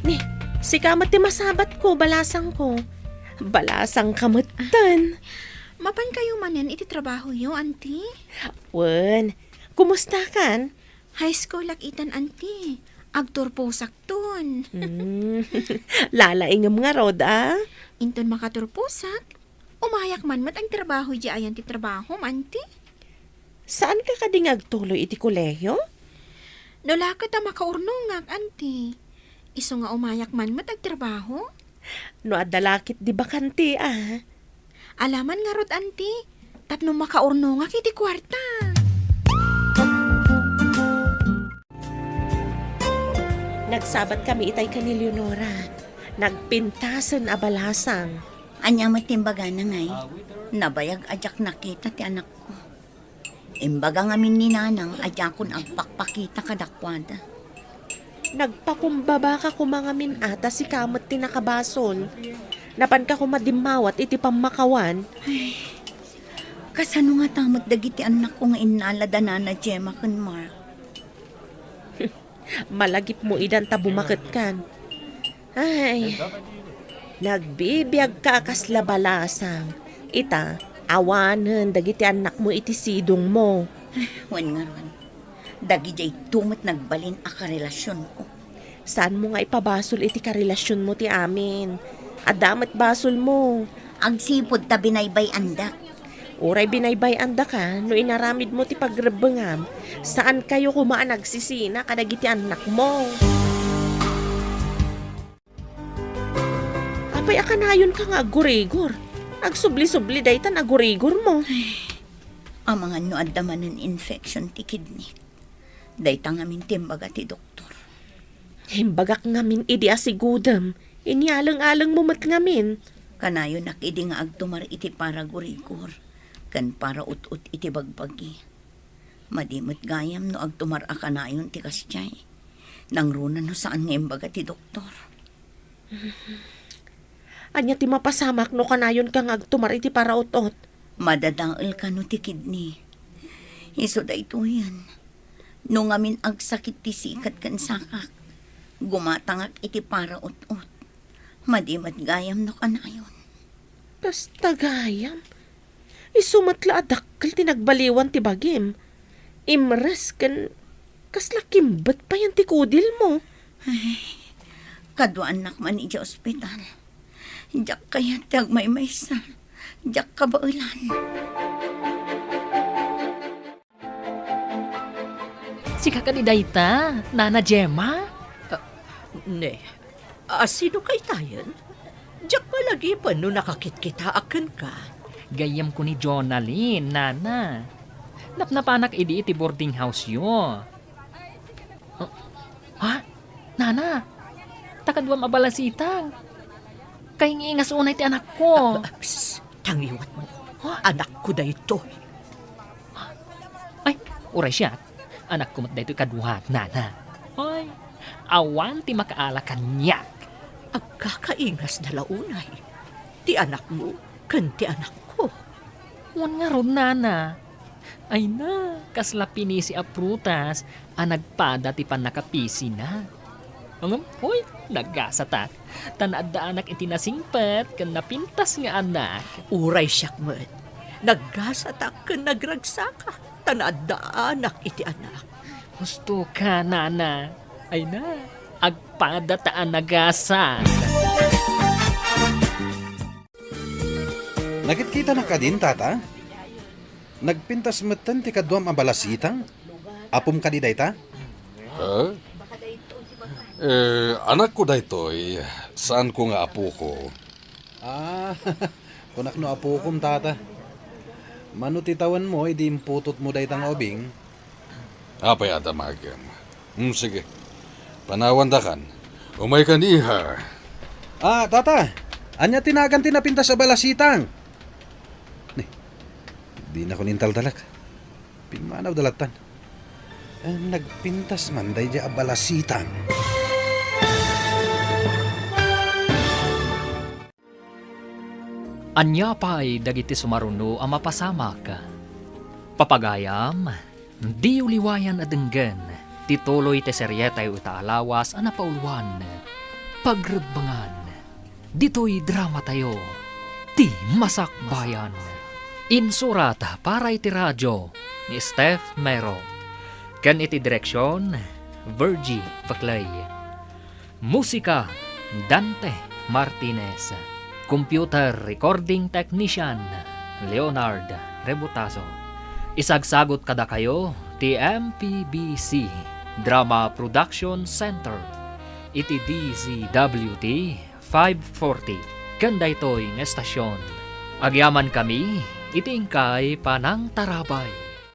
Ni, sika met ti masabatko, balasangko. Balasangka metten. Mapankayo manen iti trabahoyo, Auntie? Wen, kumustakan? High school ak itan, Auntie. Agturposakton. Hmm. Lalaingem ngarud, a? Inton makaturposak, umayak man met agtrabaho idiay ayan ti trabahom, Auntie. Saanka kadi nga agtuloy iti kolehio? No la ket a makaurnongak, Auntie. Isu nga umayak man met agtrabaho. No adda la ket di bakante, a? Ala man ngarud, Auntie, tapno makaurnongak iti kuarta. Nagsabatkami itay ken ni Leonora. Nagpintasen a balasang. Ania met ti imbagana, ngay? Nabayag a diak nakita ti anakko. Imbaga ngamin ni Nanang a diakon agpakpakita kadakuada. Nagpakumbabaka koma ngamin a ta sika met ti nakabasol. Napanka koma dimmawat iti pammakawan. Ay, kasano ngata met dagiti annakko nga innala da Nana Gemma ken Mark? Malagipmo idan ta bumaketkan. Ay, nagbibiagka a kasla balasang. Ita, awanen dagiti annakmo iti sidongmo. Wen ngarud, dagidiay met nagbalin a karelasionko. Saanmo nga ipabasol iti karelasionmo ti amin. Adda met basolmo. Agsipud ta binaybay-andak. Uray binaybay-andaka no inaramidmo ti pagrebbengam, saankayo koma a nagsisina kadagiti annakmo. Apay a kanayonka nga aggurigor? Agsubli-subli daytan a gurigormo. Ay, amangan no adda manen infection ti kidney. Dayta ngamin ti imbaga ti doktor. Imbagak ngamin idi a sigudem, inyaleng-alengmo met ngamin. Kanayonak idi nga agtumar iti paragurigor ken paraut-ot iti bagbagi. Madi met gayam no agtumar a kanayon ti kasdiay. Nangruna no saan nga imbaga ti doktor. Ania ti mapasamak no kanayonka nga agtumar iti paraut-ot? Madadael kano ti kidney. Isu daytoyen. No ngamin agsakit ti sikat ken sakak, gumatangak iti paraut-ot. Madi met gayam no kanayon. Kasta gayam? Isu met la a dakkel ti nagbaliwan ti bagim. Imres ken kasla kimbet payen ti kudilmo. Ay, kaduaannak man idiay ospital. Diak kayat ti agmaymaysa. Diak kabaelan. Sika kadi dayta, Nana Gemma? Ah, ne, a, sino kaytayen? Diak malagipen no nakakitkitaak kenka. Gayyemko ni Jonalyn, nana. Napnapanak idi iti boarding house-yo. Oh, ha? Nana, ta kaduam a balasitang. Kaingingas unay ti anakko. Ah, psst, tangiwatmo. Ha? Anakko daytoy. Ay, uray siak. Anakko met daytoy kaduak, nana. Ay, awan ti makaala kaniak. Agkakaingasda la unay ti anakmo ken ti anakko. Wen ngarud, nana. Ay na, kasla pinisi a prutas a nagpada ti pannakapisina. Ngem, hoy, nagasatak. Ta naaddaanak iti nasingpet ken napintas nga anak. Uray siak met, nagasatak ken nagragsakak, ta naaddaanak iti anak. Husto ka, nana. Ay na, agpada ta a nagasak. Nakitkitanak kadin, tata? Nagpintas metten ti kaduam a balasitang? Apom kadi dayta? Ha? Eh, anakko daytoy, saanko nga apoko. Ah, kunak no apokom, tata. Mano ti tawenmo idi imputotmo dayta nga ubing? Apay a damagem? Hmm, sige. Panawandakan. Umaykan, iha. Ah, tata, ania ti nagan ti napintas a balasitang? Ni, dinakon intaltalek. Pimmanawda lattan. Eh, nagpintas man daydiay a balasitang. Ania pay dagiti sumaruno a mapasamak? Papagayam, diyo liwayan a denggen ti tuloy ti serietayo ita a lawas a napauluan, Pagrebbengan. Ditoy dramatayo, Ti Masakbayan. Insurat para iti radio ni Steph Mero, ken iti direksion, Virgie Paclay. Musika, Dante Martinez. Computer recording technician, Leonard Rebutazo. Isagsagut kadakayo ti M P B C Drama Production Center iti D Z W T five forty ken daytoy nga estasion. Agyamankami iti inkay panangtarabay.